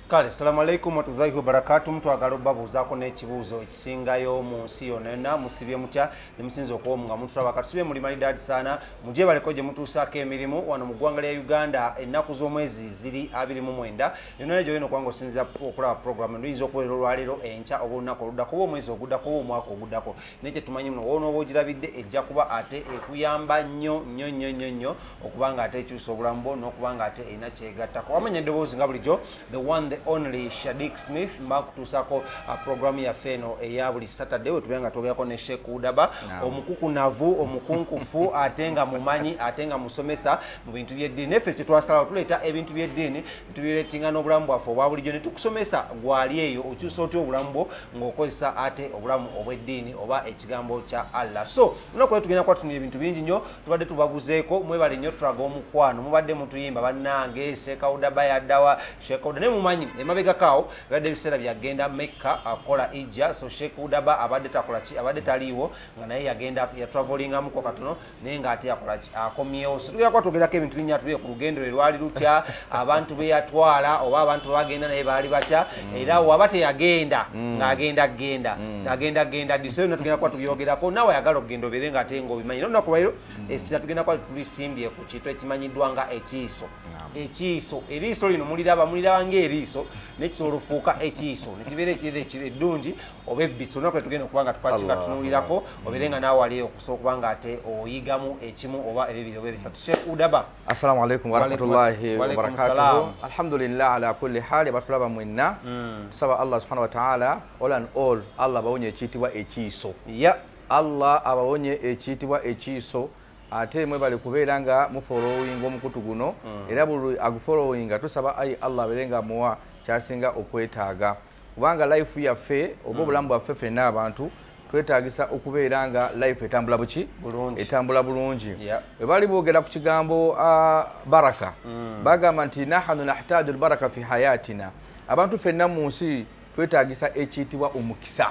Kale, salamu alaikum warahmatullahi wabarakatu. Mutwagala obabuuzaako n'ekibuuzo ekisingayo mu nsi yonna. Musibye mutya nemusinza okuba nga mutulaba? Katusibye muli malidaadi saana, mugyebaleko gye mutuusaako emirimu wano mu ggwanga lya Uganda. Ennaku z'omwezi ziri 29. Yonna gyolina okuba nga osinzira okulaba program, luyinza okubeera olwaleero, enkya, oba olunaku oluddako, oba omwezi oguddako, oba omwaka oguddako, naye kyetumanyi muno, woonooba ogirabidde, ejja kuba ate ekuyamba nnyo nnyo nnyo nnyo nnyo okuba nga ate ekyusa obulamu bwo n'okuba nga ate erina kyegattako. Wamanya eddoboozi nga bulijjo, the one, the only Shadik Smith, mbakutuusako programu yaffe eno eya buli Saturday, we tubeera nga twogerako ne Sheikh Udaba, omukukunavu, omukunkufu, ate nga mumanyi, ate nga musomesa mu bintu by'eddiini. Naffe kyetwasalawo, tuleeta ebintu by'eddiini, tubireetinga n'obulamu bwaffe obwa bulijjo ne tukusomesa. Gwali eyo, okyusa otya obulamu bwo ng'okozesa ate obulamu obw'eddiini oba ekigambo kya Allah? So lunaku lwe tugenda kuba tutunula ebintu bingi nnyo. Tubadde tubabuzeeko, mwebale nnyo tulaga omukwano, mubadde mutuyimba, bannange, Sheikh Udaba yaddawa, Sheikh Udaba. Naye mumanyi emabegakaawo bibadde ebiseera byagenda Mekka akola ijja, so Sheikh Udaba abadde takola ki, abadde taliiwo, nga naye yagenda yatravelingamuko katono, naye ng'ate yakola ki, akomyewo. So tugenda kuba twogerako ebintu bingi, atubye ku lugendo lwe lwali lutya, abantu be yatwala oba abantu bagenda naye baali batya, era waba teyagenda ng'agenda genda agenda genda ddi. So yonna tugenda kuba tubyogerako. Naawe ayagala okugenda, obeere nga ate ng'obimanyi. Olunaku lwaliro essira tugenda kuba tulisimbye ku kintu ekimanyiddwa nga ekiiso. Ekiiso, eriiso lino muliraba, muliraba ng'eriiso, naye kisobola ofuuka ekiiso nekibeera ekirere eddungi oba ebbiso. Olunaku lwe tugenda okuba nga tukwaki nga tunuulirako, obeere nga naawe wali okusobola okuba nga ate oyigamu ekimu oba ebibiri oba ebisatu. Sheikh Udaba. Assalamu alaikum warahmatullahi Walaikum wabarakatuhu. Salam. Alhamdulillah ala kulli hali. Batulaba mwenna, tusaba Allah subhanahu wa taala, all and all, Allah abawonye ekiyitibwa ekiiso. Allah abawonye ekiyitibwa ekiiso. Ate mwebale kubeera nga mufollowinga omukutu guno, era buli agufollowinga tusaba ayi Allah abeere nga amuwa kyasinga okwetaaga, kubanga life yaffe oba obulamu bwaffe ffenna abantu twetagisa okubeera nga life etambula buki? Bulungi. Etambula bulungi. Bwe bali boogera ku kigambo baraka, bagamba nti nahanu nahtaju lbaraka fi hayatina. Abantu ffenna mu nsi twetagisa ekiyitibwa omukisa.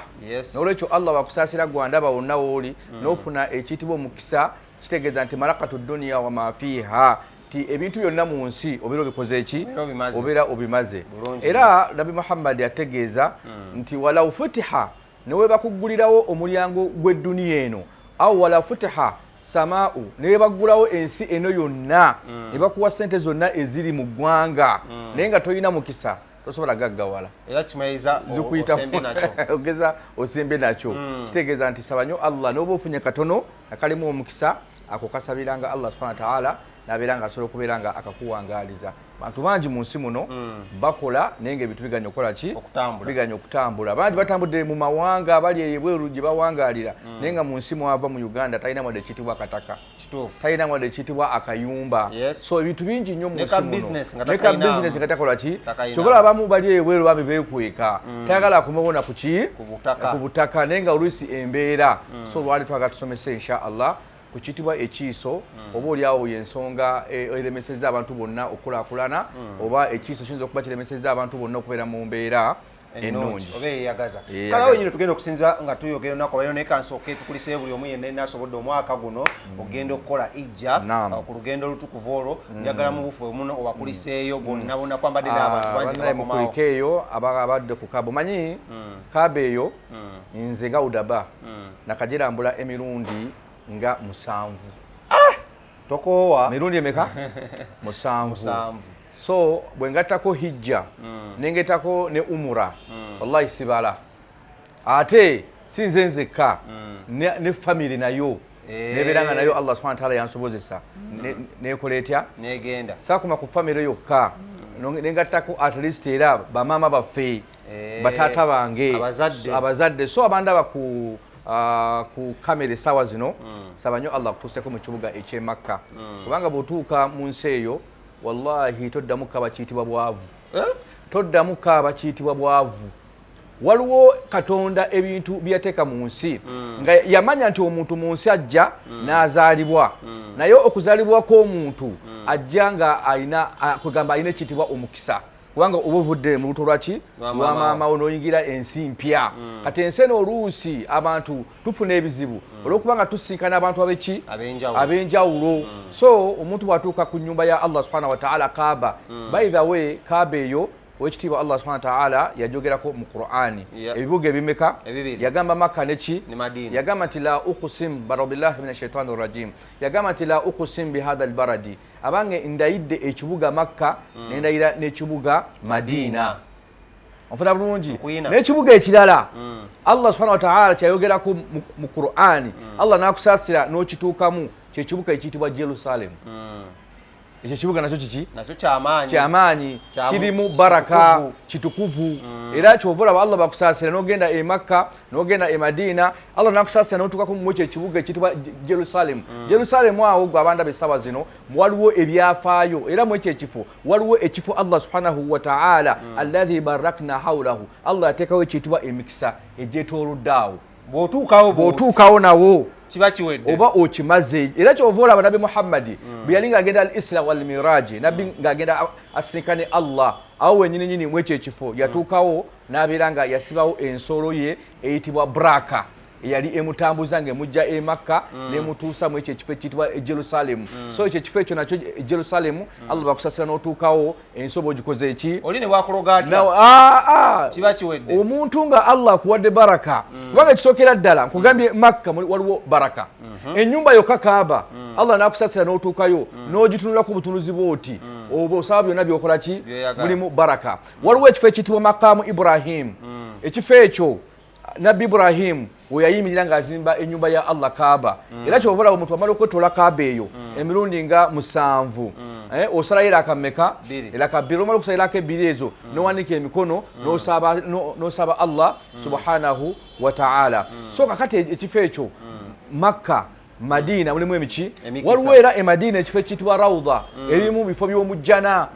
Nolwekyo Allah wakusaasira gwandaba wonna wooli n'ofuna ekiyitibwa omukisa, kitegeeza nti malakatu duniya wama fiiha, ti ebintu byonna mu nsi obeera obikoze eki? Obeera obimaze. Obeera obimaze. Bulungi. Era Nabi Muhammadi ategeeza nti walau futiha, newe bakuggulirawo omulyango gw'edduniya eno, au wala futiha samaau, newe baggulawo ensi eno yonna ne bakuwa sente zonna eziri mu ggwanga, naye nga tolina mukisa, tosobola gaggawala. Era kimaliriza zikuyita osembye nakyo. Ogeza osembe nakyo. Kitegeeza nti saba nnyo Allah, n'oba ofunye katono akalimu omukisa, ako kasabiranga Allah subhana wataala nabeera nga asobola okubeera nga akakuwangaaliza. Bantu bangi mu nsi muno bakola, naye nga ebintu biganya okukola ki? Okutambula. Biganya okutambula. Bangi batambudde mu mawanga, bali eyo ebweru gye bawangaalira, naye nga mu nsi mwava mu Uganda talina wadde ekiyitibwa akataka, talina wadde ekiyitibwa akayumba. So ebintu bingi nnyo mu Ne nsi ka muno. Business nga Ne ka takalinaamu. business nga takola ki? Takalinaamu. Kyobola abamu bali ebweru bambi beekweka, tayagala kumubona ku ki? Ku butaka. Ku butaka, naye nga oluusi embeera. So lwali twagala tusomese insha Allah ku kiyitibwa ekiiso, oba oliawo yensonga eremesezza abantu bonna okukulaakulana, oba ekiiso kiyinza okuba kiremesezza abantu bonna okubeera mu mbeera ennungi. Oba eyeyagaza. Eyeyagaza. Kale awo nyino tugenda okusinza nga tuyogera olunaku olwaleero, naye kansooke tukuliseyo buli omu yenna yenna asobodde omwaka guno ogenda okukola ijja ku lugendo olutukuvu olwo. Njagala mu bufu muno obakuliseeyo bonna bonna, kwambadde n'abantu bangi Bannaye, bakomawo. Mukulike eyo abadde ku Kaaba. Omanyi Kaaba eyo, nze nga Udaba nakagirambula emirundi nga 7. Tokoowa? Mirundi emeka? 7. 7. So bwe ngattako hijja, nengetako ne umura, wallahi sibala. Ate si nze nzekka, ne family nayo nebeera nga nayo Allah subhana wataala yansobozesa nekola etya? Negenda. Saakoma ku family yokka, nengattako at least era bamaama baffe, bataata bange. Abazadde. Abazadde. So abandaba ku kamera essaawa zino, saba nnyo Allah akutuuseko mu kibuga eky'e Makka, kubanga bw'otuuka mu nsi eyo, wallahi toddamu kaba kiyitibwa bwavu. Eh? Toddamu kaaba kiyitibwa bwavu. Waliwo Katonda ebintu byeyateeka mu nsi nga yamanya nti omuntu mu nsi ajja n'azaalibwa, naye okuzaalibwa kw'omuntu ajja nga alina kwegamba alina ekiyitibwa omukisa, kubanga oba ovudde mu lubuto lwaki? Lwa lwa maama wo. Maama wo, n'oyingira ensi mpya. Kati ensi eno oluusi abantu tufuna ebizibu olw'okuba nga tusinkana abantu abeki? Ab'enjawulo. Ab'enjawulo. So omuntu bw'atuuka ku nyumba ya Allah subhanahu wataala, Kaaba, by the way, Kaaba eyo Owekitiibwa Allah subhanahu wa ta'ala yajogerako mu Qur'ani. Ebibuga ebimeka? Yagamba Makka neki? Yagamba nti la uqsim barabillahi minash shaitani rajim. Yagamba nti la uqsim bihadha albaradi, abange ndayidde ekibuga Makka nendayira n'ekibuga Madina. Onfuna bulungi? N'ekibuga ekirala Allah subhanahu wa ta'ala kyayogerako mu Qur'ani, Allah n'akusaasira n'okituukamu, kyekibuga ekiyitibwa Jerusalem. Ekyo ekibuga nakyo kiki? Kyamaanyi, kirimu baraka, kitukuvu. Era kyova olaba Allah bakusaasira n'ogenda e Makka n'ogenda e Madiina, Allah n'akusaasira n'otuukako mu ekyo ekibuga ekiyitibwa Jerusalem. Jerusalem awo gwe abandaba essaawa zino waliwo ebyafaayo, era mu ekyo ekifo waliwo ekifo Allah subhanahu wa ta'ala alladhi barakna hawlahu, Allah yateekawo ekiyitibwa emikisa egyetoolodde awo. Bw'otuukawo nawo kiba kiwedde oba okimaze. Era kyova olaba Nabbi Muhammadi bwe yali ng'agenda al isra wal miraji, nabbi ng'agenda asinkane Allah awo wenyini nyini mu ekyo ekifo, yatuukawo n'abeera nga yasibawo ensolo ye eyitibwa Braka eyali emutambuza ng'emujja e Makka n'emutuusa mu ekyo ekifo ekiyitibwa Jerusalemu. So ekyo ekifo ekyo nakyo Jerusalemu, Allah bakusasira n'otuukawo, ensobo ogikoze eki? Oli ne bwakuloga atya? Kiba kiwedde. Omuntu nga Allah akuwadde baraka, kubanga ekisookera ddala nkugambye Makka waliwo baraka, ennyumba yokka Kaaba, Allah n'akusasira n'otuukayo n'ogitunulako obutunuzi bw'oti, oba osaba byonna by'okola ki, mulimu baraka. Waliwo ekifo ekiyitibwa Makamu Ibrahim. Ekifo ekyo Nabbi Ibrahim we yayimirira ng'azimba ennyumba ya Allah Kaaba. Era kyova olaba omuntu amala okwetoola Kaaba eyo emirundi nga 7, osalayo eraka mmeka? Eraka 2. Omala okusala eraka 2 ezo n'owanika emikono n'osaba Allah subhanahu wa ta'ala. So kakati ekifo ekyo Makka, Madina mulimu emiki, waliwo era e Madina ekifo ekiyitibwa Rawda, erimu bifo by'omujjana.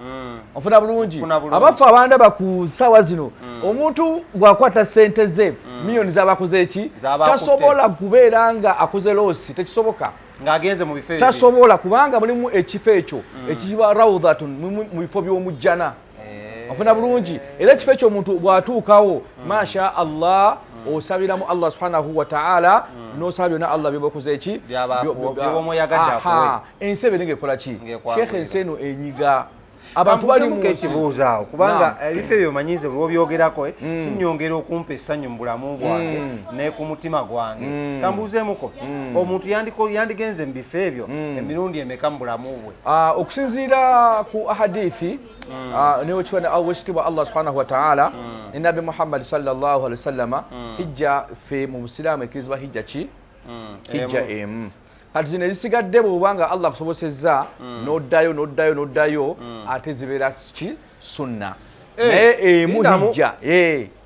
Onfuna bulungi? Abafu abandaba ku ssaawa zino, omuntu bw'akwata ssente ze miliyoni z'abakoze eki, tasobola kubeera nga akoze loosi, tekisoboka. Ng'agenze mu bifo ebyo. Tasobola, kubanga mulimu ekifo ekyo ekiyitibwa Rawdatun, mu bifo by'omujjana. Onfuna bulungi? Era ekifo ekyo omuntu bw'atuukawo, masha Allah, osabiramu Allah subhanahu wa ta'ala, n'osaba byonna Allah byebakoze eki, ensi ebe ng'ekola ki? Sheikh, ensi eno enyiga abantu bali mu ekibuuzo awo, kubanga ebifo ebyo omanyize bwe obyogerako kinyongera okumpa essanyu mu bulamu bwange ne ku mutima gwange. Kambuuzeemuko, omuntu yandigenze mu bifo ebyo emirundi emeka mu bulamu bwe? Okusinziira ku ahadithi newekitiibwa Allah subhanahu wa ta'ala ne Nabbi Muhammad sallallahu alaihi wasallama, hijja ffe mu busiraamu ekkirizibwa hijja ki? Hijja emu. Kati zino ezisigadde bw'obanga Allah akusobosezza n'oddayo n'oddayo n'oddayo, ate zibeera ki? Sunna. Naye emu hijja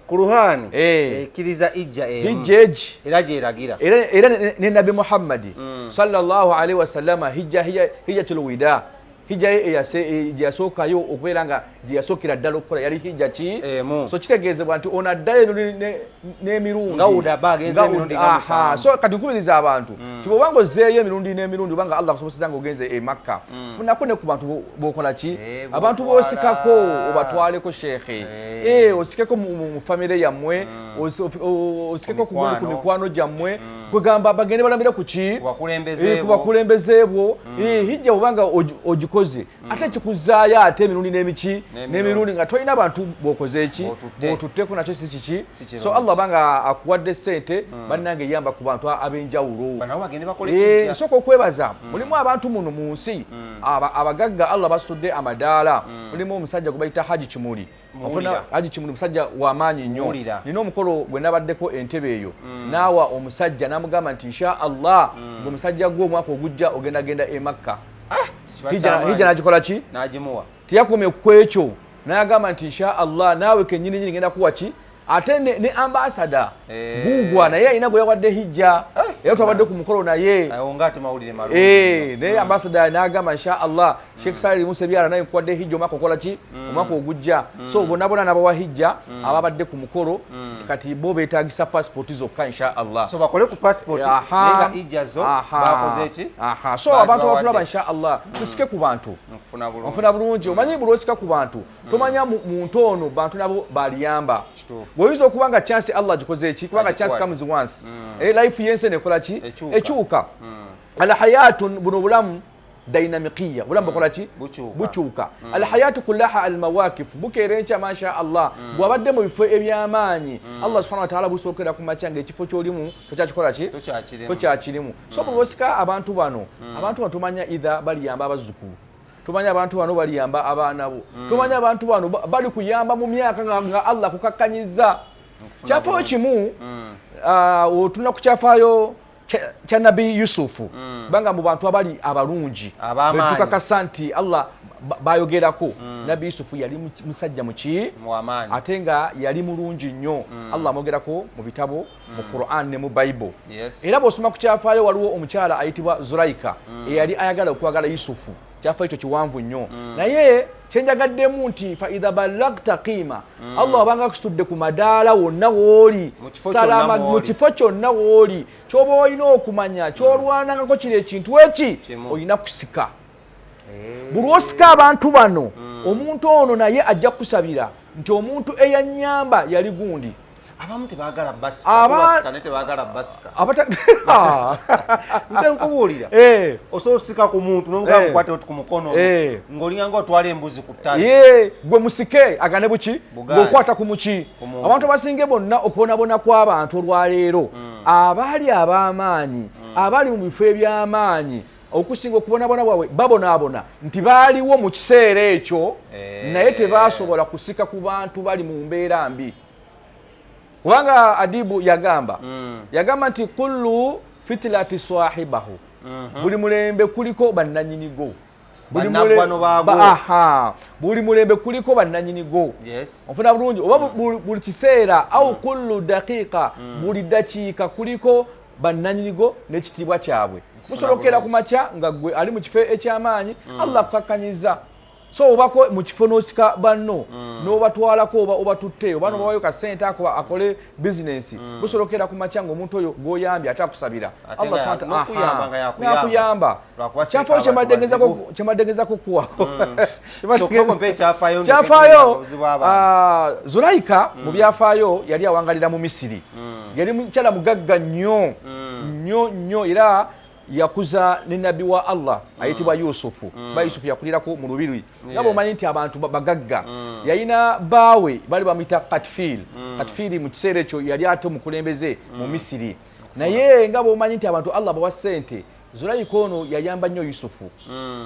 Kuruhani ekkiriza hijja emu, hijja egi era gyeragira. Era ne Nabbi Muhammadi sallallahu alaihi wasallama hijja hijjatul wida, hijja ye gye yasookayo okubeera nga gye yasookera ddala okukola yali hijja ki? So kitegeezebwa nti ono addayo n'emirundi. So kati nkubiriza abantu ti bw'obanga ozzeeyo emirundi n'emirundi, obanga Allah akusobosezza ng'ogenze e Makka, funako ne ku bantu b'okola ki? Abantu b'osikako obatwaleko sheekhe, osikeko mu famire yammwe, osikeko ku mikwano gyammwe, kwegamba bagende balambire ku ki? Ku bakulembeze bwo. Hijja bw'obanga ogikoze ate kikuzaayo ate emirundi n'emiki n'emirundi nga tolina bantu bw'okoze eki bw'otutteko, nakyo si kiki. So Allah banga akuwadde ssente, bannange yamba ku bantu ab'enjawulo. Nsooka okwebaza, mulimu abantu muno mu nsi abagagga Allah basitudde amadaala. Mulimu omusajja gwe bayita Haji Kimuli. Haji Kimuli musajja w'amaanyi nnyo. Nina omukolo gwe nabaddeko entebe eyo, naawa omusajja n'amugamba nti insha Allah gwe musajja gwe omwaka ogujja ogendagenda e Makka. Hijja n'agikola ki? Teyakomye ku ekyo, n'agamba nti insha Allah naawe kennyini nyini ngenda kuwa ki? Ate ne ambasada Gugwa naye alina gwe yawadde hijja, era twabadde ku mukolo naye naye ambasada n'agamba insha Allah Sheikh Saleh Musa Byala naye nkuwadde hijja omwaka okola ki? Omwaka ogujja. So bonna bonna n'abawa hijja ababadde ku mukolo, kati bo beetagisa passport zokka insha Allah. So bakole ku passport naye nga hijja zo bakoze ki? So abantu abatulaba insha Allah tusike ku bantu. Nfuna bulungi. Omanyi buli osika ku bantu tomanya muntu ono bantu nabo baliyamba. Bw'oyinza okuba nga chance Allah agikoze eki, kubanga chance comes once. Life yensi nekola ki? Ekyuka. Alhayatun, buno obulamu Dynamikiya, obulamu bukola ki? Bukyuka. Alhayatu kullaha almawakifu, bukeera enkya, masha Allah, bwabadde mu bifo eby'amaanyi, Allah subhanahu wa ta'ala, busookera ku makya ng'ekifo ky'olimu tokyakikola ki? Tokyakirimu. So buli lwosika abantu bano, abantu bano tumanya either baliyamba abazzukulu, tumanya abantu bano baliyamba abaana bo, tumanya abantu bano bali kuyamba mu myaka nga Allah kukakkanyiza. Kyafaayo kimu, otuna ku kyafaayo kya Nabbi Yusufu, kubanga mu bantu abali abalungi betukakasa nti Allah bayogerako, Nabbi Yusufu yali musajja muki, ate nga yali mulungi nnyo. Allah amwogerako mu bitabo, mu Quran ne mu Bible. Era bw'osoma ku kyafaayo, waliwo omukyala ayitibwa Zulaika eyali ayagala okwagala Yusufu. Kyafaayo ekyo kiwanvu nnyo, naye kyenjagaddemu nti fa idha balagta qiima, Allah wabanga akusitudde ku madaala wonna wooli, salama mu kifo kyonna wooli, kyoba olina okumanya kyolwanangako kiri ekintu eki, olina kusika. Buli osika abantu bano, omuntu ono naye ajja kukusabira nti omuntu eyanyamba yali gundi. Abamu tebagala basika, naye tebagala basika. Nze nkubuulira, osobola osika ku muntu nomugamba mukwate oti ku mukono, ng'olinga otwala embuzi ku ttale. Gwe musike agane buki ng'okwata ku muki. Abantu abasinge bonna okubonabona kw'abantu olwaleero, abaali ab'amaanyi, abali mu bifo eby'amaanyi, okusinga okubonabona bwabwe babonaabona nti baaliwo mu kiseera ekyo, naye tebasobola kusika ku bantu bali mu mbeera mbi. Kubanga Adibu yagamba, yagamba nti kullu fitilati swahibahu, buli mulembe kuliko bannanyinigo, buli mulembe kuliko bannanyinigo. Onfuna bulungi? Oba buli kiseera, au kullu daqiqa, buli dakiika kuliko bannanyinigo n'ekitiibwa kyabwe. Musolokera ku makya nga gwe ali mu kifo eky'amaanyi, Allah akukakkanyiza. So obako mu kifo n'osika banno, n'obatwalako oba obatutte oba n'obawayo kasente ako akole bizinensi, busolokera ku makya ng'omuntu oyo gw'oyambye ate akusabira, nakuyamba. Kyafaayo kyembadde ngezako kuwako, kyafaayo Zulaika mu byafaayo yali awangalira mu Misiri, yali mukyala mugagga nnyo nnyo nnyo, era yakuza ne nabbi wa Allah ayitibwa Yusufu. Ba Yusufu yakulirako mu lubiri, nga bwomanyi nti abantu bagagga. Yalina baawe bali bamuyita Katfil. Katfili mu kiseera ekyo yali ate omukulembeze mu Misiri, naye nga bwomanyi nti abantu Allah bawa ssente, Zulayika ono yayamba nnyo Yusufu.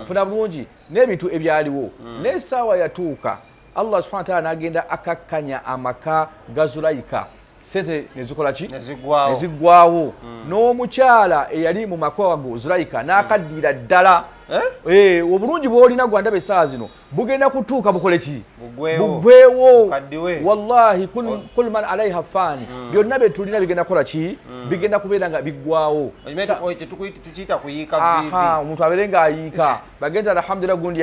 Afuna bulungi n'ebintu ebyaliwo, n'essaawa yatuuka Allah subhana wataala n'agenda akakkanya amaka ga Zulayika, sente nezikola ki? Neziggwawo. N'omukyala eyali mu maka ago Zulayika n'akaddira ddala. Obulungi bw'olina gwandaba essaawa zino bugenda kutuuka bukole ki? Bugwewo. Wallahi kul man alaiha faani, byonna byetulina bigenda kukola ki? Bigenda kubeera nga biggwawo. Omuntu abeere ng'ayiika bagenda, alhamdulillah, gundi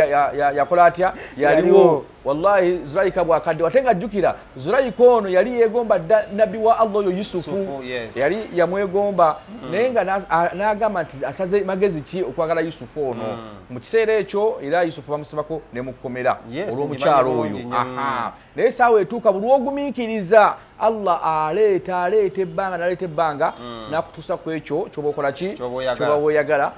yakola atya, yaliwo. Wallahi Zulayika bwakadde, ate nga jjukira Zulayika ono yali yeegomba dda nabbi wa Allah oyo Yusufu, yali yamwegomba, naye nga n'agamba nti asaze magezi ki okwagala Yusufu ono mu kiseera ekyo. Era Yusufu bamusibako ne mukkomera olw'omukyalo oyo. Naye saawa etuuka, buli lwogumiikiriza, Allah aleeta aleeta ebbanga naleeta ebbanga nakutuusa ku ekyo kyoba okola ki, kyoba weeyagala.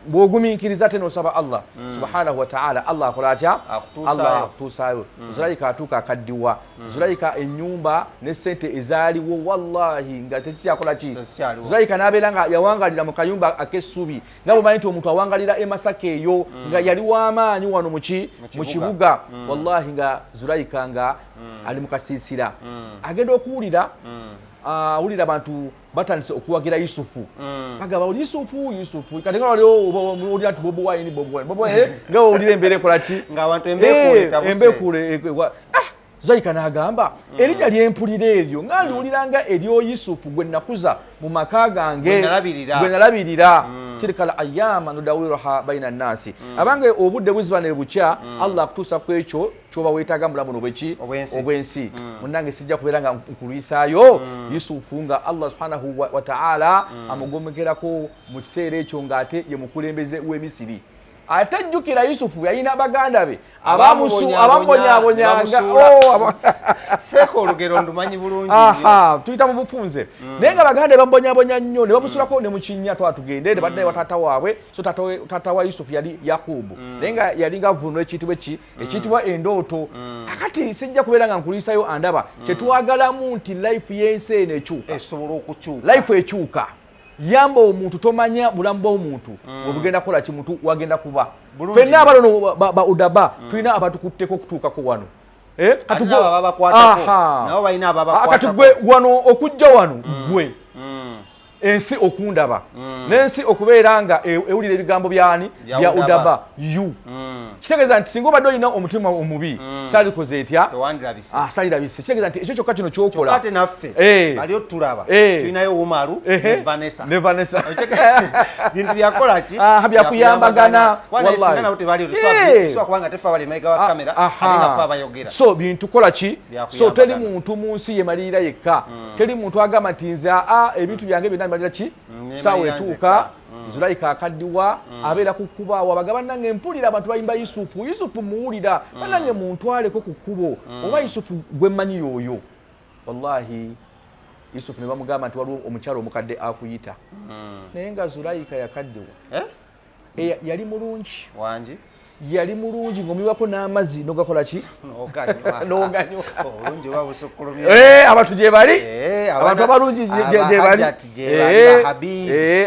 Bw'ogumiikiriza ate n'osaba Allah subhanahu wataala, Allah akola atya? Allah akutuusaayo. Zulayika atuuka akaddiwa. Zulayika ennyumba ne sente ezaaliwo wallahi nga tekikyakola ki. Zulayika n'abeera nga yawangalira mu kayumba ak'essubi, nga bwomanyi nti omuntu awangalira e Masaka eyo, nga yali w'amaanyi wano muki mu kibuga. Wallahi nga Zulayika nga ali mu kasiisira, agenda okuwulira, awulira abantu batandise okuwagira Yusufu, bagamba Yusufu, Yusufu. Kati nga waliwo owulira nti Bobi Wine, Bobi Wine, Bobi Wine, nga owulira embeera ekola ki? Embeekuule. Zulayika n'agamba, erinnya lyempulira eryo nga ndiwulira nga eryo Yusufu gwe nakuza mu maka gange, gwe nalabirira. Tilka al ayama nudawiruha baina nnasi. Abange obudde buziba ne bukya, Allah akutuusa ku ekyo kyoba weetaaga mulamu buno bweki obwensi. Munnange, sijja kubeera nga nkulwisaayo. Yusufu nga Allah subhanahu wa taala amugomekerako mu kiseera ekyo ng'ate ye mukulembeze w'emisiri. Ate jjukira Yusufu yalina baganda be abamubonyaabonyanga. Seeka olugero ndumanyi bulungi. Tuyita mu bufunze. Naye nga baganda bamubonyabonya nnyo ne bamusulako ne mu kinnya, twatugende ne baddayo wa taata waabwe. So taata wa Yusufu yali Yakubu, naye nga yalinga avvuunula ekiyitibwa eki ekiyitibwa endooto. Akati sijja kubeera nga nkuliisayo andaba. Kyetwagalamu nti life y'ensi eno ekyuka, esobola okukyuka. Life ekyuka. Yamba omuntu, tomanya bulamu bw'omuntu bwebugenda kukola ki, muntu wagenda kuba. Ffenna abalono ba udaba tulina abatukutteko okutuukako wano. Kati gwe wano okujja wano, gwe ensi okundaba n'ensi okubeera nga ewulira ebigambo byani bya udaba yu, kitegeeza nti singa obadde olina omutima omubi saalikoze etya, saalirabise. Kitegeeza nti ekyo kyokka kino kyokola. Ate naffe bali otulaba, tulinayo Umaru ne Vanessa. Ne Vanessa. Bintu byakola ki, byakuyambagana. Kubanga tefe abali emabega wa kamera, ate nga ffe abayogera. So bintu kola ki, so teri muntu mu nsi yemalirira yekka. Teri muntu agamba nti nze aa ebintu byange byonna bimalira ki. Saawa etuuka, Zulayika akaddiwa, abeera ku kkubo awo, abagaba nange mpulira abantu bayimba Yusufu, Yusufu muwulira, bannange muntwaleko ku kkubo, oba Yusufu gwe mmanyi y'oyo. Wallahi Yusufu ne bamugamba nti waliwo omukyalo omukadde akuyita. Naye nga Zulayika yakaddiwa, yali mulungi. Wangi. Yali mulungi ng'omuyiwako n'amazzi n'ogakola ki, n'oganywa. Abantu gye bali, abantu abalungi gye bali,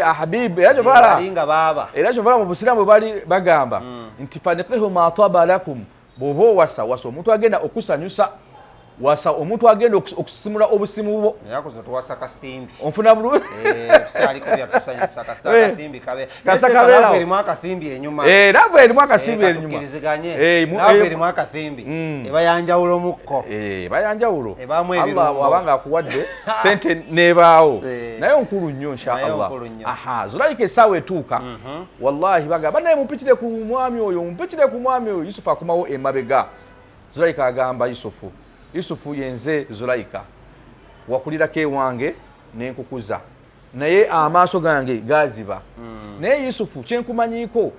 ahabib. Era kyovala mu busiraamu bwe bali bagamba nti fankihu ma taba lakum, bw'oba owasa, wasa omuntu agenda okusanyusa, wasa omuntu agenda okusisimula obusimu bwo. Onfuna bulungi? Erimu akathimbi enyuma. Love erimu akasimbi enyuma. Erimu akathimbi, eba yanjawulo mukko. Eba yanjawulo. Allah wabanga akuwadde sente nebaawo, naye nkulu nnyo insha Allah. Aha, Zulayika essaawa etuuka, wallahi bagamba banaye mumpitire ku mwami oyo, mumpitire ku mwami oyo. Yusufu akomawo emabega. Zulayika agamba Yusufu, Yusufu yenze Zulayika, wakulirako ewange nenkukuza, naye amaaso gange gaziba. Naye Yusufu, kyenkumanyiiko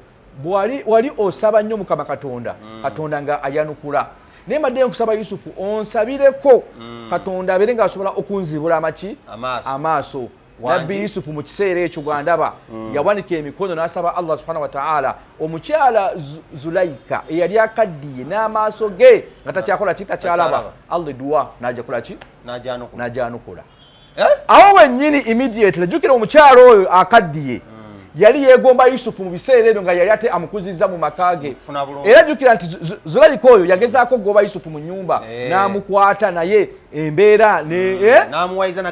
wali osaba nnyo Mukama Katonda, Katonda nga ayanukula. Naye mbadde nkusaba Yusufu onsabireko Katonda abeere nga asobola okunzibula amaki, amaaso. Nabbi Yusufu mu kiseera ekyo gwandaba yawanika emikono n'asaba Allah subhanahu wataala. Omukyala Zulayika eyali akaddiye n'amaaso ge nga takyakola ki, takyalaba, Allah eduwa najakola ki, najanukula awo wennyini immediately. Jjukira omukyala oyo akaddiye yali yeegomba Yusufu mu biseera ebyo nga yali ate amukuzizza mu maka ge. Era jjukira nti Zulayika oyo yagezaako okugoba Yusufu mu nnyumba, n'amukwata, naye embeera n'amuwayiza.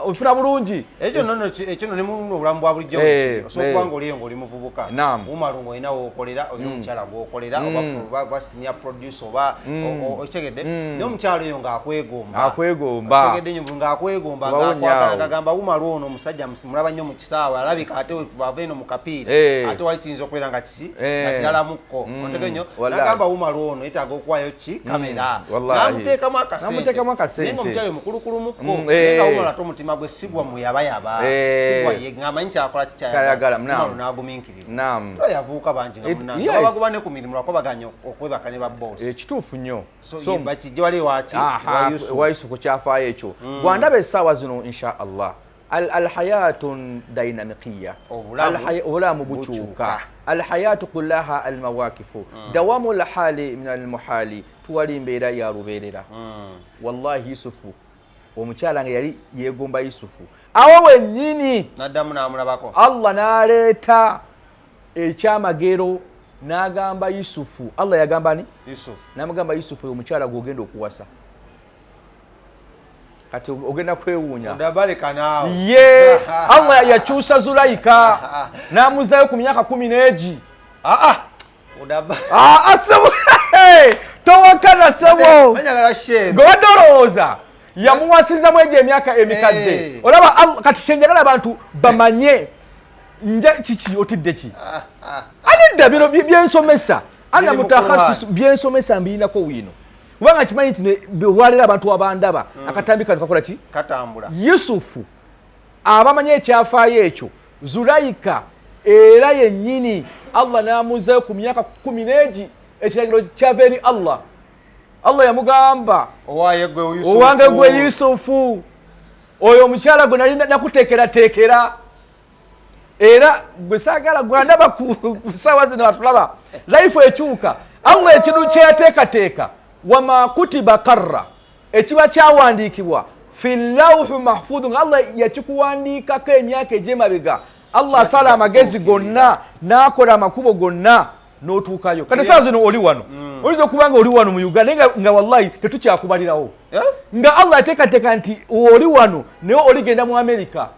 Ofuna bulungi? Ekyo nono, ekyo no ne mu obulamu bwa bulijjo osobola okuba ng'oliyo ng'oli muvubuka, Umaru, ng'olina wookolera, olina omukyala gw'okolera, oba senior producer, oba okitegedde, naye omukyala oyo ng'akwegomba. Akwegomba. Okitegedde nnyo, ng'akwegomba, ng'akwagala, ng'agamba Umaru ono omusajja mulaba nnyo mu kisaawe, alabika ate ava eno mu kapiira, ate wali kiyinza okubeera nga kisi nga kiralamukko, otegedde nnyo, n'agamba Umaru ono yeetaaga okuwaayo ki kamera, n'amuteekamu akasente, naye ng'omukyala oyo mukulukulumukko, naye nga Umaru ate omutima gwe sigwa muyabayaba, sigwa ye ng'amanyi kyakola kikyayagala. Umaru n'agumiikiriza. Yavuuka bangi nga munnange babagoba ne ku mirimu lwakuba baganya okwebaka ne babboosi. Ekituufu nnyo. So bakijje wali waki? Wa Yusufu kyafaayo ekyo. Gwandaba essaawa zino insha Allah, alhayatun dynamikiya, obulamu bukyuka. Alhayatu kullaha almawakifu, dawamu lhali min almuhali, tuwali mbeera ya lubeerera. Wallahi Yusufu, omukyala nga yali yeegomba Yusufu, awo wennyini naddamu n'amulabako. Allah n'aleeta ekyamagero n'agamba Yusufu. Allah yagamba ni n'amugamba, Yusufu, omukyala gw'ogenda okuwasa kati ogenda kwewuunya. Ye Allah yakyusa Zulayika n'amuzaayo ku myaka 10 n'egi. Sebo, towakana sebo, gwe wadde olowooza yamuwasizamu egyo emyaka emikadde. Olaba kati kyenjagala abantu bamanye nja kiki, otidde ki? Anidda bino byensomesa, ana mutakhassis, byensomesa mbirinako wiino, kubanga kimanyi nti olwaleero abantu abandaba akatambi kano kakola ki? Katambula. Yusufu, abamanyi ekyafaayo ekyo, Zulayika. Era yennyini Allah n'amuzzayo ku myaka 10 ekiragiro kyava eri Allah. Allah yamugamba, owange gwe Yusufu, oyo omukyala gwe nali nakuteekerateekera, era gwe saagala gwandaba ku ssaawa zino atulaba life ekyuka. Allah ekintu kyeyateekateeka, wama kutiba karra, ekiba kyawandiikibwa fi lawhu mahfudhu, nga Allah yakikuwandiikako emyaka egy'emabega. Allah asala amagezi gonna n'akola amakubo gonna n'otuukayo. Kati essaawa zino oli wano, oyinza okuba nga oli wano mu Uganda naye nga wallahi tetukyakubalirawo, nga Allah yateekateeka nti oli wano naye oligenda mu Amerika,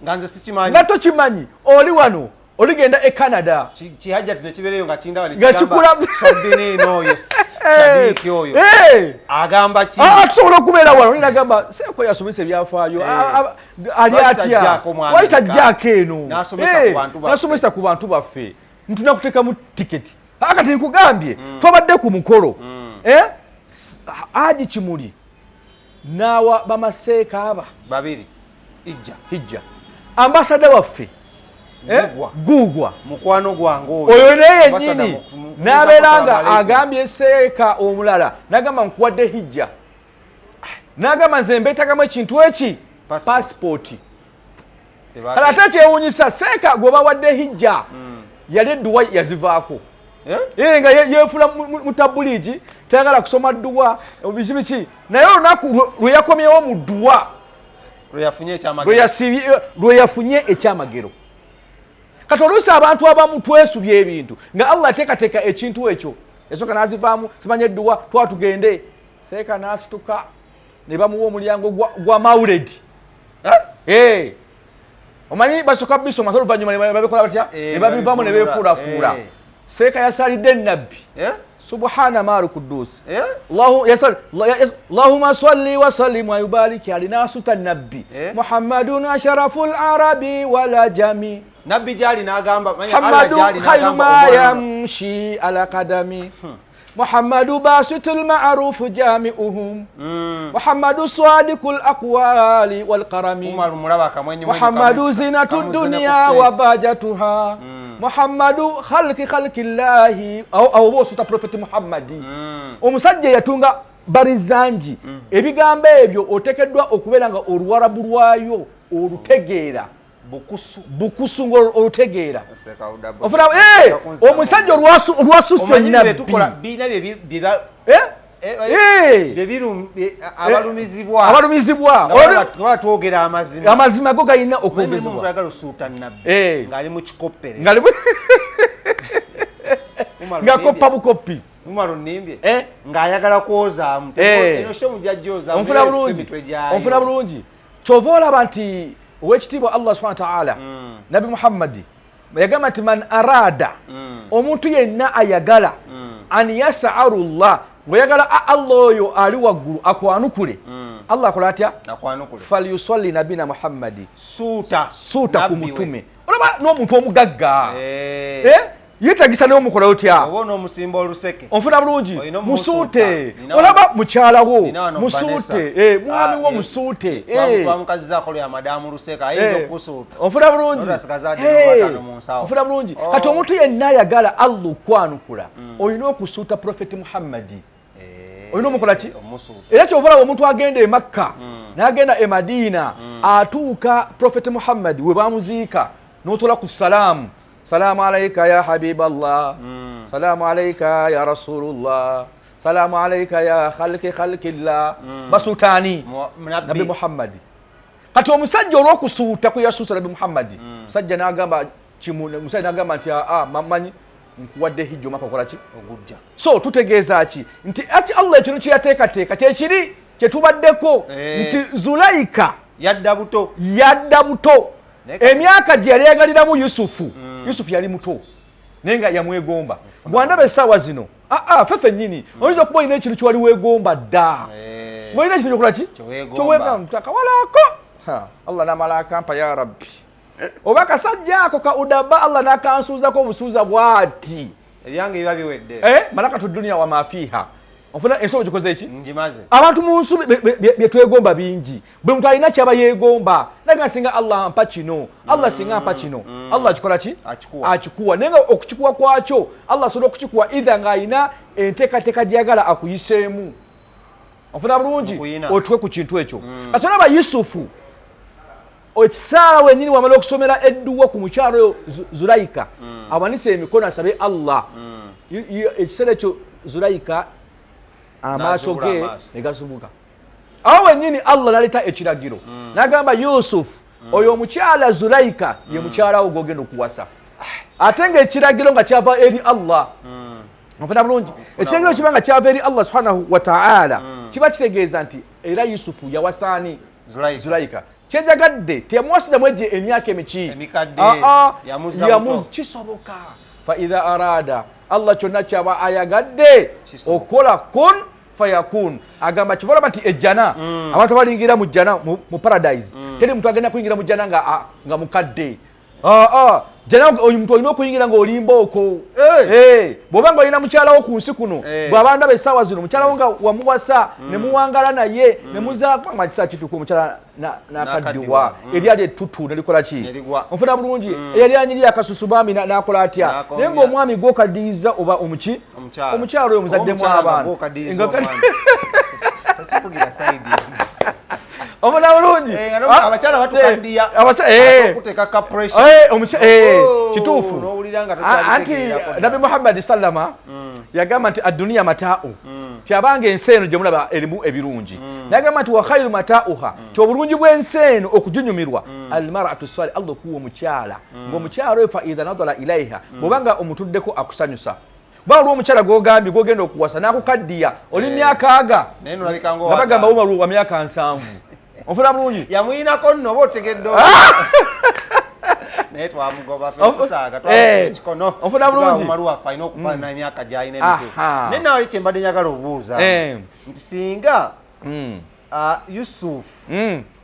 nga nze sikimanyi, nga tokimanyi. Oli wano oligenda e Canada, kihajjati nekibeereyo nga kindaba nekigamba Sobinino oyo Sadiiki oyo agamba ki? Tusobola okubeera wano nagamba Seeko yasomesa ebyafaayo, ali atya wali tajjaako eno n'asomesa ku bantu baffe, ntuna kuteekamu tiketi. Kati nkugambye twabadde ku mukolo Haji Kimuli n'awa bamaseeka aba babiri hijja, ambasada waffe Guugwa mukwano gwange oyo naye yennyini n'abeera nga agambye seeka omulala, n'agamba nkuwadde hijja, n'agamba nze mbeetagamu ekintu eki pasipooti. Kale ate ekyewuunyisa, seeka gwe bawadde hijja yali edduwa yazivaako, nga yeefula mutabuliigi, tayagala kusoma dduwa biki biki, naye olunaku lwe yakomyewo mu dduwa lwe yafunye ekyamagero. Kati oluusi abantu abamu twesubya ebintu nga Allah ateekateeka ekintu ekyo, esooka n'azivaamu simanya edduwa twatugende, seeka n'asituka ne bamuwa omulyango gwa mawuledi. Omanyi basooka bisoma oluvannyuma babikola batya, ne babivaamu ne beefuulafuula. Seeka yasalidde nabbi subhana maru kudusi, Allahumma salli wa sallim wa yubariki, alina asuta nabbi Muhammadun asharaful arabi wala jami, nabbi gyali n'agamba Muhammadu khairu ma yamshi ala qadami, Muhammadu basitul ma'rufu jami'uhum, Muhammadu sadiqul aqwali wal karami, Muhammadu zinatud dunya wa bajatuha, Muhammadu khalqi khalqillahi. Awo bosuta Prophet Muhammadi, omusajja yatunga barizanji. Ebigambo ebyo oteekeddwa okubeera nga oluwarabu lwayo olutegeera, bukusu nga olutegeera. Omusajja olwasusse nabbi abalumizibwa amazima go galina okwogezebwa, ng'akoppa bukoppi ng'ayagala kwozaamu. Onfuna bulungi. Kyova olaba nti owekitiibwa Allah subhanahu wa ta'ala, Nabi Muhammadi yagamba nti man arada, omuntu yenna ayagala an yasalu llah, ng'oyagala Allah oyo ali waggulu akwanukule, Allah akola atya? Falyusalli nabina Muhammadi, suuta ku mutume. Olaba n'omuntu omugagga yeetagisa naye omukola otya? Onfuna bulungi, musuute. Olaba mukyala wo musuute, mwami wo musuute. Onfuna bulungi, onfuna bulungi. Kati omuntu yenna ayagala Allah okwanukula, olina okusuuta Prophet Muhammadi, olina omukola ki? Era kyova olaba omuntu agenda e Makka n'agenda e Madiina, atuuka Prophet Muhammadi we bamuziika n'otola ku salaamu, salamu alaika ya habiballah, salamu alaika ya rasulullah, salamu alaika ya khalqi khalqillah. Basuutaani Nabi Muhammadi. Kati omusajja olw'okusuuta kwe yasuusa Nabi Muhammadi, musajja n'agamba musajja n'agamba nti aa mamanyi nkuwadde hijja omwaka okola ki? So tutegeeza ki nti ati Allah ekintu kye yateekateeka kyekiri kyetubaddeko nti Zulaika yadda buto, yadda buto. Emyaka gye yali yagaliramu Yusufu, Yusufu yali muto naye nga yamwegomba. Bwandaba essaawa zino ffe ffennyini oyinza okuba olina ekintu kyewali weegomba dda, ng'olina ekintu kyokola ki kyoweegomba, akawalaako Allah n'amala akampa ya Rabbi, oba akasajja ako ka udaba Allah n'akansuuzako obusuuza bw'ati, ebyange biba biwedde. Malakatu dunia wa mafiha. Ofuna ensobo gikoze eki? Abantu mu nsi bye twegomba bingi. Buli muntu alina kyaba yeegomba. Naga singa Allah ampa kino, Allah singa ampa kino. Allah akikola ki? Akikuwa. Naye nga okukikuwa kwakyo Allah asobola okukikuwa either ng'alina enteekateeka gy'ayagala akuyiseemu. Ofuna bulungi otuke ku kintu ekyo. Kati olaba Yusufu ekisaala wenyini wamala okusomera edduwa ku mukyalo oyo Zulaika awanise emikono asabe Allah. Ekiseera ekyo Zulaika amaaso ge ne gazubuka. Awo wenyini Allah naleeta ekiragiro n'agamba Yusufu oyo omukyala Zulaika ye mukyala wo gw'ogenda okuwasa. Ate ng'ekiragiro nga kyava eri Allah. Nfuna bulungi. Ekiragiro kiba nga kyava eri Allah subhanahu wa ta'ala kiba kitegeeza nti era Yusufu yawasaani Zulaika. Kyenjagadde teyamuwasiza mwegye emyaka emiki kisoboka. Fa idha arada Allah kyonna kyaba ayagadde okukola kun fayakun. Agamba kivolaba nti ejjana abantu balingira mu jjana mu paradise teri muntu agenda kuyingira mu jjana nga mukadde. Jjana omuntu olina okuyingira ng'olimba okwo. Bw'oba nga olina mukyalawo ku nsi kuno, bw'aba ndaba essaawa zino mukyalawo nga wamuwasa ne muwangala naye ne muzaako nga kisa kituuka omukyala n'akaddiwa eryali ettutu ne likola ki? Onfuna bulungi. Eyali anyirira akasusu bambi n'akola atya? Naye ng'omwami gw'okaddiyiza oba omuki? Omukyala oyo muzaddemu abaana. Omuna bulungi. Abakyala batukaddiya. Kituufu. Anti Nabbi Muhammad sallama yagamba nti adduniya mataa'u. Ti abanga ensi eno gye mulaba erimu ebirungi. Nagamba nti wa khairu mataa'uha. Ti obulungi bw'ensi eno okuginyumirwa almar'atu swali Allah okuwa omukyala. Ng'omukyala oyo fa idha nadara ilaiha. Bw'obanga omutuddeko akusanyusa. Bw'olwo omukyala gw'ogambye gw'ogenda okuwasa n'akukaddiya oli myaka aga nga bagamba Umaru wa myaka 70. Onfuna bulungi. Yamuyinako nno oba otegedde naye twamugoba ffe kusaaga twakikono. Onfuna bulungi. Umaru waffe alina okufaanana emyaka gy'alina emituufu. Naye nawe kye mbadde njagala obuuza nti singa Yusuf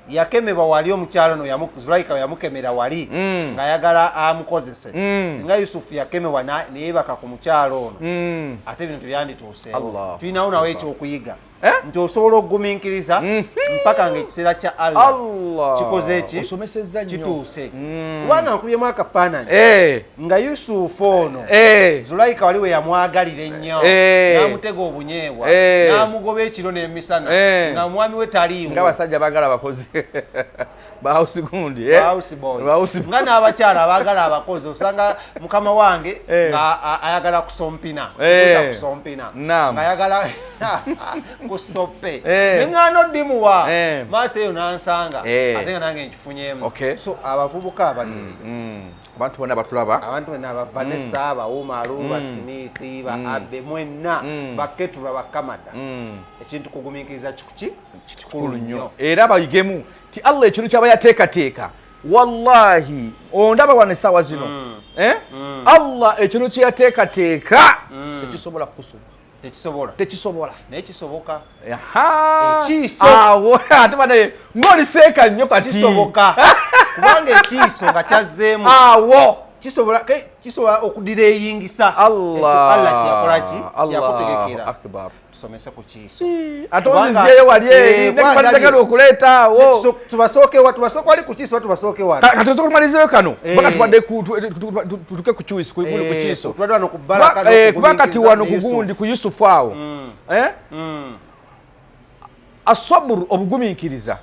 yakemebwa wali omukyalo no Zulaika yamukemera wali ng'ayagala amukozese. Singa Yusuf yakemebwa neyeebaka ku mukyalo ono ate bino tebyandituuseewo. Tulinawo nawe ekyokuyiga nti osobola okugumiikiriza mpaka ng'ekiseera kya Allah kikoze eki kituuse. Kubanga nkubyemu akafaananyi nga Yusufu ono Zulaika wali we yamwagalira ennyo n'amutega obunyeebwa n'amugoba ekiro n'emisana nga mwami we taliiwo. Ng'abasajja baagala abakozi ba gundi nga n'abakyala abaagala abakozi osanga mukama wange nga ayagala kusompina kusompina ng'ayagala kusope neŋŋaana oddimuwa maaso eyo n'ansanga ate nga nange nkifunyemu. So abavubuka abali abantu bonna batulaba, abantu bonna ba Vanessa, ba Umaru, ba Smith, ba Abe, mwenna baketulwa bakamada, ekintu kugumiikiriza kikuki kikulu nnyo. Era bayigemu ti Allah ekintu kyaba yateekateeka. Wallahi ondaba wano essaawa zino Allah ekintu kye yateekateeka tekisobola kukusuba. Tekisobola. Tekisobola. Naye kisoboka. Ekiiso awo ate banaye ng'oliseeka nnyo kati. Kisoboka kubanga ekiiso nga kyazzeemu awo kisobola kisobola okudireyingisa Allah kyeyakola ki kyeyakutegekera. Tusomese ku kiiso. Ate onzizeeyo wali eri nekubalizagala okuleeta awo. Tubasooke wa tubasooke wali ku kiiso tubasooke wano. Kati osooka tumalizeeyo kano kubanga tubadde tutuke ku kiiso ku kiiso. Tubadde wano ku Baraka kuba kati wano ku gundi ku Yusufu awo. Asaburu obugumiikiriza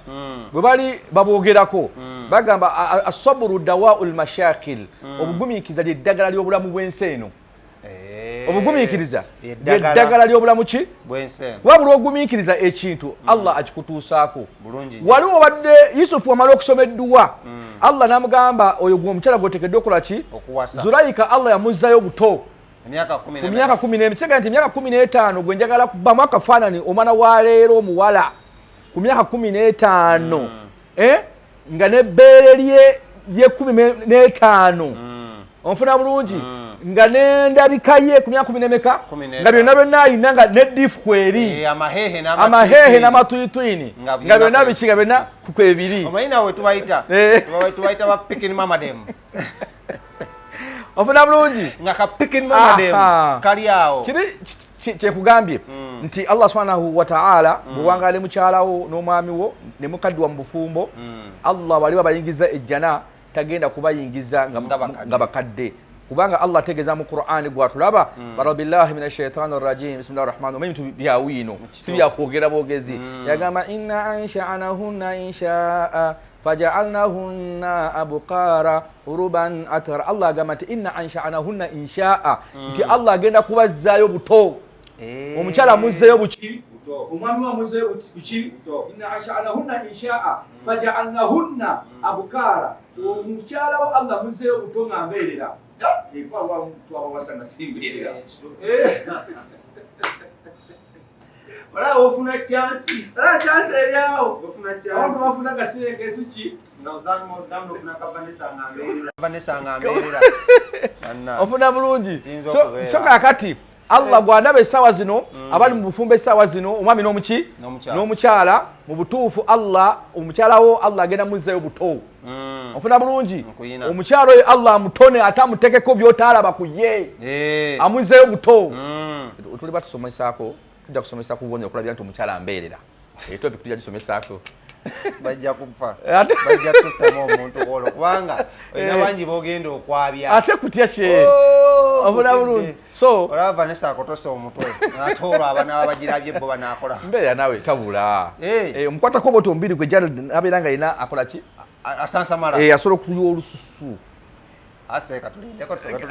bwe bali babwogerako bagamba asaburu dawaul mashakil. Obugumiikiriza lyeddagala ly'obulamu bw'ensi eno. Obugumiikiriza lyeddagala ly'obulamu ki wabula ogumiikiriza ekintu Allah akikutuusaako. Waliwo obadde Yusufu wamala okusoma edduwa Allah n'amugamba oyo gwe omukyala gw'oteekeddwa okukola ki Zulaika Allah yamuzzayo buto ku myaka 14. Kitegeeza nti emyaka 15 gwe njagala kubamu akafaananyi omwana wa leero omuwala ku myaka 15 nga n'ebbeere lye 15 onfuna bulungi nga n'endabika ye ku myaka 14 nga byonna byonna ayina nga neddiifu kweri amahehe n'amatwitwini nga byonna biki nga byonna kwebiri. Omanyi nawe tubayita tubayita ba pikin mamadem. Ofuna bulungi nga ka pikin mamadem kali awo. Kiri Kyekugambye nti Allah subhanahu wa ta'ala bw'owangaala mukyalawo n'omwami wo ne mukaddiwa mu bufumbo, Allah bali babayingiza ejjana tagenda kubayingiza nga bakadde, kubanga Allah ategeeza mu Qur'ani gwatulaba, billahi minash shaitani rrajim, bismillahir rahmanir rahim. Bintu bya wiino si byakwogera bwogezi. Yagamba inna ansha'nahunna insha'a faja'alnahunna abqara uruban atara. Allah agamba nti inna ansha'nahunna insha'a, nti Allah agenda kubazzaayo buto. Omukyala amuzzeeyo buki, omwami we amuzzeeyo buki. Inna ansha'nahunna insha'a faja'alnahunna abkara, omukyala wo Allah amuzzeeyo buto nga mbeerera. Twabawasa nga simbeerera. Olaba ofuna chansi. Olaba chansi eri awo. Ofuna chansi. Bafuna kasireke si ki? Nga ozangamu ofuna ka Vanessa nga mbeerera. Vanessa nga mbeerera. Ofuna bulungi. So kaakati Allah gw'andaba essaawa zino, abali mu bufumbo essaawa zino, omwami n'omuki n'omukyala, mu butuufu Allah omukyala wo Allah agenda muzzayo buto. Ofuna bulungi. Omukyala oyo Allah amutone ate amutekeko by'otaalaba ku ye. Amuzzeyo buto. Tuli batusomesaako, tujja kusomesa ku bubonero okulabira nti omukyala mbeerera. Topic tujja gisomesaako. Bajja kufa, bajja tuttamu omuntu olwo, kubanga olina bangi b'ogenda okwabya. Ate kutya kye? Ofuna bulungi. So olaba Vanessa akotose omutwe ate olwo abanaaba bagirabye bo banaakola. Mbeera naawe tabula. Omukwatako bwoti omubiri gwe abeera nga yina akola ki? Asansamala. Asobola okutuya olususu. Aseka tulindeko tuseka.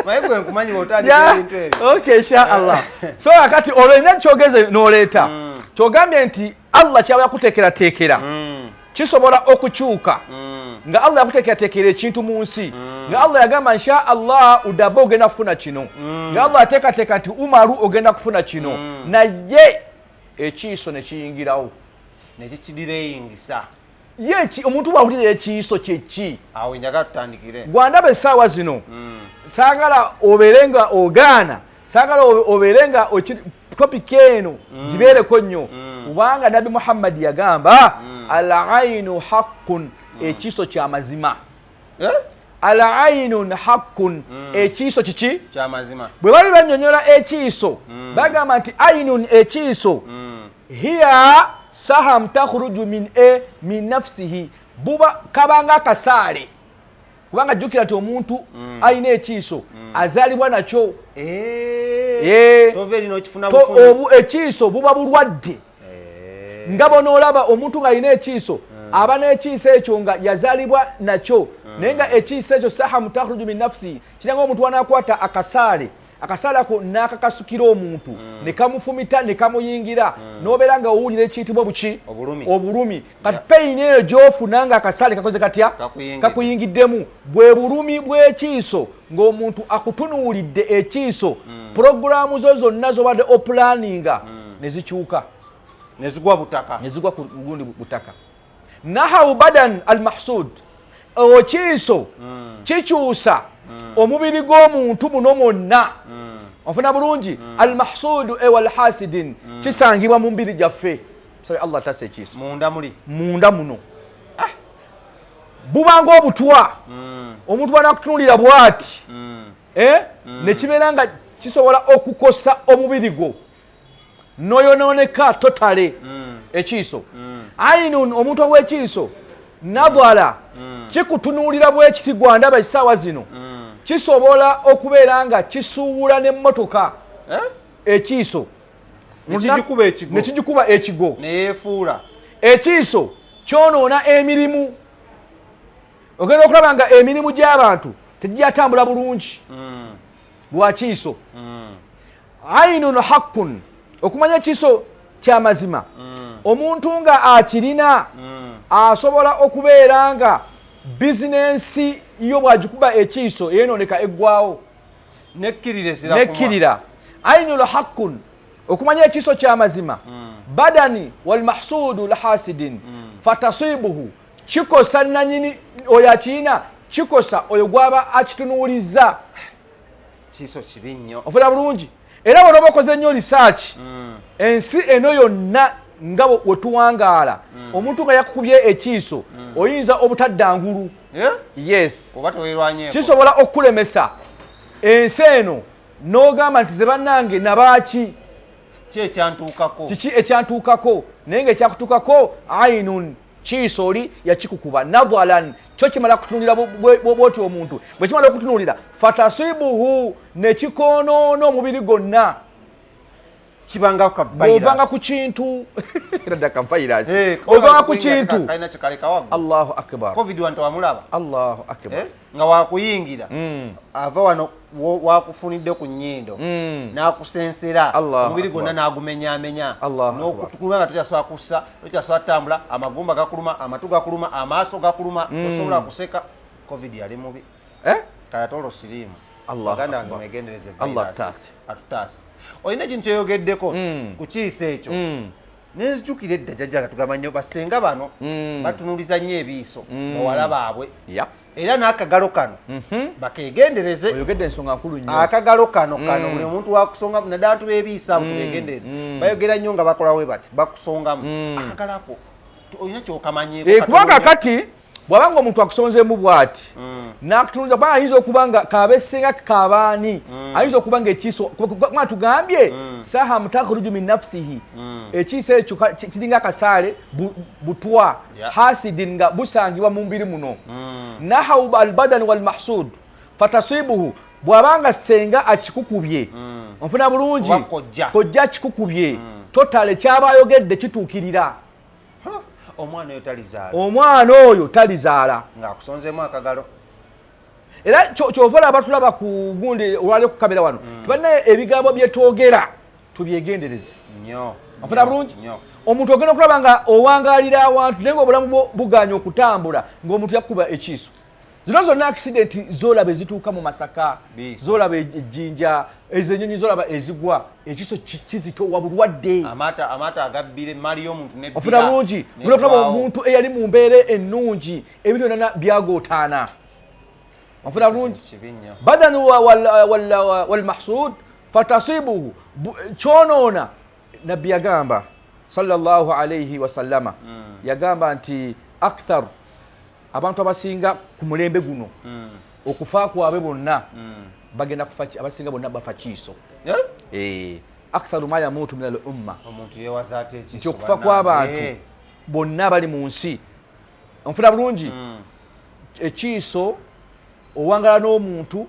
Maye gwe nkumanyi bw'otandika ebintu ebyo. Okay, insha Allah. So akati olina kyogeze n'oleeta. Kyogambye nti Allah kyaba yakuteekerateekera kisobola okukyuka. Nga Allah yakuteekerateekera ekintu mu nsi. Nga Allah yagamba insha Allah udaba ogenda kufuna kino. Nga Allah ateekateeka nti Umaru ogenda kufuna kino. Naye ekiiso ne kiyingirawo. Ne kikidireyingisa. Ye omuntu bw'awulira ekiiso kye ki? Awo njagala tutandikire. Gwandaba essaawa zino, saagala obeere nga ogaana, saagala obeere nga topic eno gibeereko nnyo, kubanga Nabbi Muhammad yagamba al-ainu haqqun, ekiiso kya mazima. Al-ainun haqqun, ekiiso kiki? Kya mazima. Bwe bali bannyonnyola ekiiso, bagamba nti ainun ekiiso hiya saham takhruju min min nafsihi, buba kabanga akasaale, kubanga jjukira nti omuntu alina ekiiso azaalibwa nakyo. Ekiiso buba bulwadde. Nga bonoolaba omuntu ng'alina ekiiso, aba n'ekiiso ekyo nga yazaalibwa nakyo, naye nga ekiiso ekyo sahamu takhruju min nafsihi, kiranga omuntu wanaakwata akasaale, akasaale ako n'akakasukira omuntu ne kamufumita ne kamuyingira, n'obeera nga owulira ekiyitibwa buki? Obulumi. Kati peyini eyo gy'ofuna nga akasaale kakoze katya? Kakuyingiddemu. Bwe bulumi bw'ekiiso ng'omuntu akutunuulidde ekiiso, pulogulaamu zo zonna z'obadde opulaninga ne zikyuka. Ne zigwa butaka. Ne zigwa ku gundi butaka. Nahawu badan al-mahsud, ekiiso kikyusa omubiri gw'omuntu muno mwonna. Ofuna bulungi. Al-mahsudu wal-hasidin, kisangibwa mu mbiri gyaffe. Sorry, Allah tasa ekiiso. Munda muli. Munda muno. Bubanga obutwa. Omuntu bw'anaakutunuulira bw'ati, ne kibeera nga kisobola okukosa omubiri gwo, n'oyonooneka totale. Ekiiso. Ainun, omuntu ow'ekiiso nadwala, kikutunuulira bwekiti gwandaba essaawa zino, kisobola okubeera nga kisuubula n'emmotoka. Ekiiso ne kigikuba ekigo ne yeefuula. Ekiiso kyonoona emirimu. Ogenda okulaba nga emirimu gy'abantu tegigyatambula bulungi lwa kiiso. Ainun haqqun, okumanya ekiiso kyamazima, omuntu nga akirina asobola okubeera nga bizinensi yo bw'agikuba ekiiso yeenooneka eggwawo. Nekkirira. Ainul haqqun, okumanya ekiiso kyamazima, badani walmahsudu lhasidin fatasibuhu, kikosa nanyini oyo akirina, kikosa oyo gwaba akitunuulizza. Kiiso kibi nnyo. Ofuna bulungi. Era bw'oba okoze nnyo research, ensi eno yonna nga wetuwangaala, omuntu nga yakukubye ekiiso oyinza obutadda ngulu. Yes. Oba teweerwanyeeko. Kisobola okukulemesa ensi eno. N'ogamba nti ze bannange nabaaki, ki ekyantuukako, kiki ekyantuukako, naye nga ekyakutuukako ainun, kiiso oli yakikukuba. Nadhalan, kyo kimala kutunulira bwoti omuntu bwe kimala okutunulira, fatasibuhu, nekikoonoona omubiri gwonna. Kibanga ka virus. Ovanga ku kintu era ka virus. Ovanga ku kintu. Kalina kyekaleka waggulu. Allahu akbar. Covid wantu wamulaba. Allahu akbar. Nga wakuyingira. Ava wano wakufunidde ku nnyindo. N'akusensera. Omubiri gwonna n'agumenyaamenya. N'okutukuluma nga tokyasobola kussa, tokyasobola kutambula, amagumba gakuluma, amatu gakuluma, amaaso gakuluma, tosobola kuseka. Covid yali mubi. Kale ate olwo siriimu. Baganda bange mwegendereze virus. Atutaase. Olina ekintu kyeyogeddeko ku kiiso ekyo. Nenzijukira edda jjajja nga tugamba nnyo basenga bano batunuliza nnyo ebiiso bawala baabwe. Era n'akagalo kano bakegendereze. Oyogedde ensonga nkulu nnyo. Akagalo kano kano buli muntu wakusonga, naddala abantu b'ebiiso abo tubegendereze. Bayogera nnyo nga bakola we bati, bakusongamu. Akagalo ako olina ky'okamanyiiko. Kubanga kati bw'abanga omuntu akusonzeemu bw'ati, n'akutunuza, kubanga ayinza okuba nga kabe senga kabaani, ayinza okuba nga ekiiso, kuba tugambye, sahamu takhruju min nafsihi, ekiiso ekyo kiringa akasaale butwa, hasidin, nga busangibwa mu mubiri muno. Nahawu albadan walmahsud fatasibuhu, bw'abanga senga akikukubye, onfuna bulungi, kojja akikukubye, totale kyaba ayogedde kituukirira. Omwana oyo talizaala. Omwana oyo talizaala. Ng'akusonzeemu akagalo. Era ky'ova olaba tulaba ku gundi olwali ku kamera wano. Tubannaye ebigambo bye twogera tubyegendereze. Nnyo. Onfuna bulungi? Omuntu ogenda okulaba nga owangaalira awantu naye ng'obulamu bwo bugaanye okutambula ng'omuntu yakuba ekiiso. Zino zonna accident z'olaba ezituuka mu Masaka, z'olaba ejjinja, ezo ennyonyi z'olaba ezigwa, ekiso kizitowa bulwadde. Amaato agabbira emmaali y'omuntu n'ebbira. Ofuna bulungi, mulina okulaba omuntu eyali mu mbeera ennungi, ebintu byonna byagootaana. Ofuna bulungi. Badanu walmahsud fatasibuhu, kyonoona. Nabbi yagamba sallallahu alayhi wasallama, yagamba nti akthar, abantu abasinga ku mulembe guno okufa kwabwe bonna bagenda kufa, abasinga bonna bafa kiiso. Aktharu ma yamutu min al umma, omuntu yeewaza ate ekiiso nti okufa kw'abantu bonna bali mu nsi. Onfuna bulungi, ekiiso owangala n'omuntu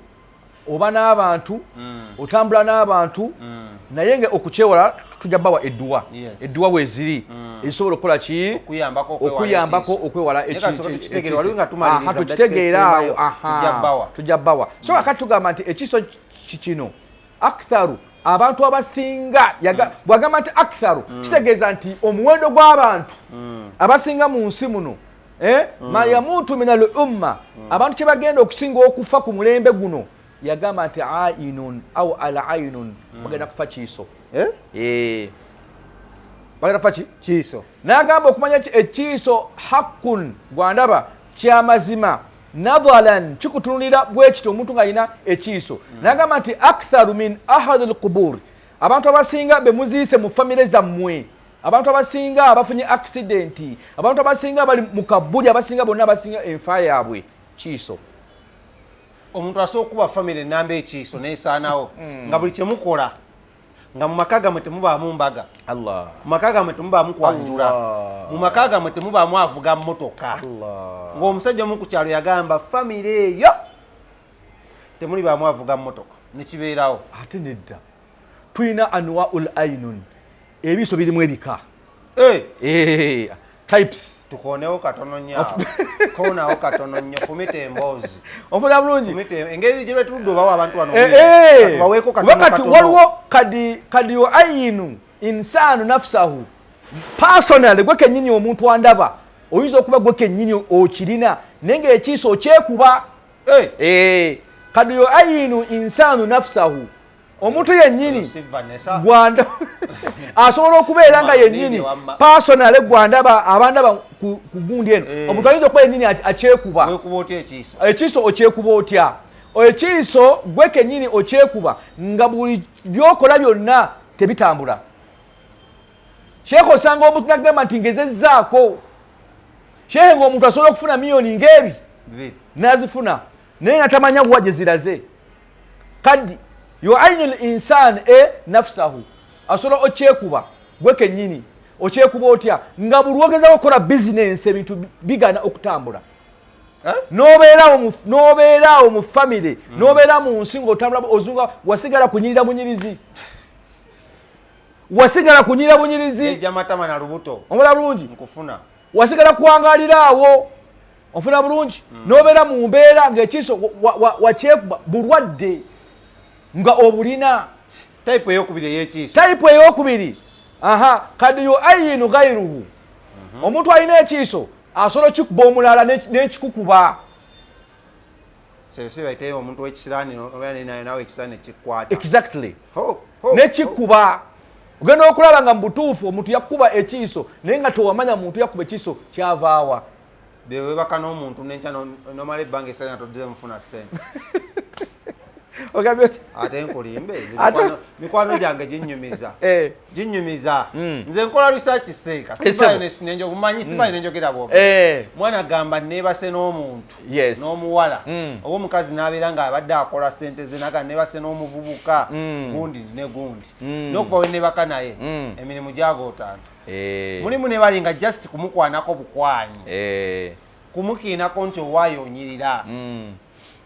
oba n'abantu, otambula n'abantu, naye nga okukyewala tujja bawa edduwa. Edduwa weeziri ezisobola okukola ki? Okuyambako okwewala ekitutegeera awo, tujja bawa. So kakati tugamba nti ekiiso kino aktharu, abantu abasinga, bwagamba nti aktharu kitegeeza nti omuwendo gw'abantu abasinga mu nsi muno, ma yamutu min al umma, abantu kye bagenda okusinga okufa ku mulembe guno, yagamba nti ainun au al ainun, bagenda kufa kiiso. Bagenda kufa ki? Kiiso. N'agamba okumanya ekiiso hakkun, gwandaba kyamazima, nadhalan, kikutunulira bwe kityo omuntu ng'alina ekiiso. N'agamba nti aktharu min ahadi al-qubur, abantu abasinga be muziise mu famire zammwe, abantu abasinga abafunye accident, abantu abasinga bali mu kabuli, abasinga bonna abasinga enfa yaabwe kiiso. Omuntu asobola okuba famire ennamba ekiiso n'esaanawo, nga buli kye mukola, nga mu maka gammwe temubaamu mbaga, mu maka gammwe temubaamu kwanjula, mu maka gammwe temubaamu avuga mmotoka. Ng'omusajja omu ku kyalo yagamba famire eyo temulibaamu avuga mmotoka, ne kibeerawo. Ate nedda, tulina anwaul ainun, ebiiso birimu ebika. Types. Tukonewo katono nnyo awo. Koonawo katono nnyo, fumita emboozi. Onfuna bulungi? Fumita engeri gye betudde obawo abantu wano tubaweeko katono katono. Waliwo kadi yuayinu insaanu nafsahu personally, gwe kennyini omuntu andaba oyinza okuba gwe kennyini okirina, naye ng'ekiiso okyekuba. Kadi yuayinu insaanu nafsahu, omuntu yennyini gwanda asobola okubeera nga yennyini personally gwandaba abandaba ku gundi eno, omuntu ayinza okuba yennyini akyekuba. Ekiiso okyekuba otya? Ekiiso gwe kennyini okyekuba nga buli byokola byonna tebitambula. Sheekh osanga omuntu nagamba nti ngezezzaako. Sheekh ng'omuntu asobola okufuna miliyoni ng'ebi n'azifuna, naye nga tamanya wa gye ziraze. Kadi Yuayinu l-insan e nafsahu, asobola okyekuba gwe kennyini. Okyekuba otya? Nga buli lwogezako okukola bizinensi ebintu bigana okutambula, n'obeeraawo mu famire, n'obeera mu nsi ng'otambula ozunga, wasigala kunyirira bunyirizi, wasigala kunyirira bunyirizi, omala bulungi, wasigala kuwangalira awo, ofuna bulungi, n'obeera mu mbeera ng'ekiiso wakyekuba bulwadde nga obulina. Type eyokubiri ey'ekiiso. Type eyokubiri, aha, kad yuayinu gairuhu. Omuntu alina ekiiso asobola okikuba omulala n'ekikukuba. Omuntu w'ekisiraani nawe ekisiraani nekikwata. Exactly, nekikuba. Ogenda okulaba nga mu butuufu omuntu yakuba ekiiso, naye nga tewamanya muntu yakuba ekiiso kyavaawa. Bewebaka n'omuntu nenkya nomala ebbanga esale nga todde mufuna ssente. Ogambye oti? Ate nkulimbe, mikwano gyange ginyumiza, ginyumiza. Nze nkola research seeka, sivayo obumanyi, sivayo nenjogera bwoge. Mwana gamba neebase n'omuntu n'omuwala oba omukazi n'abeera ng'abadde akola ssente ze, naga neebase n'omuvubuka gundi ne gundi, n'okuva we nebaka naye emirimu gyagootaana. Mulimu ne bali nga just kumukwanako bukwanyi, kumukiinako nti owaayo onyirira,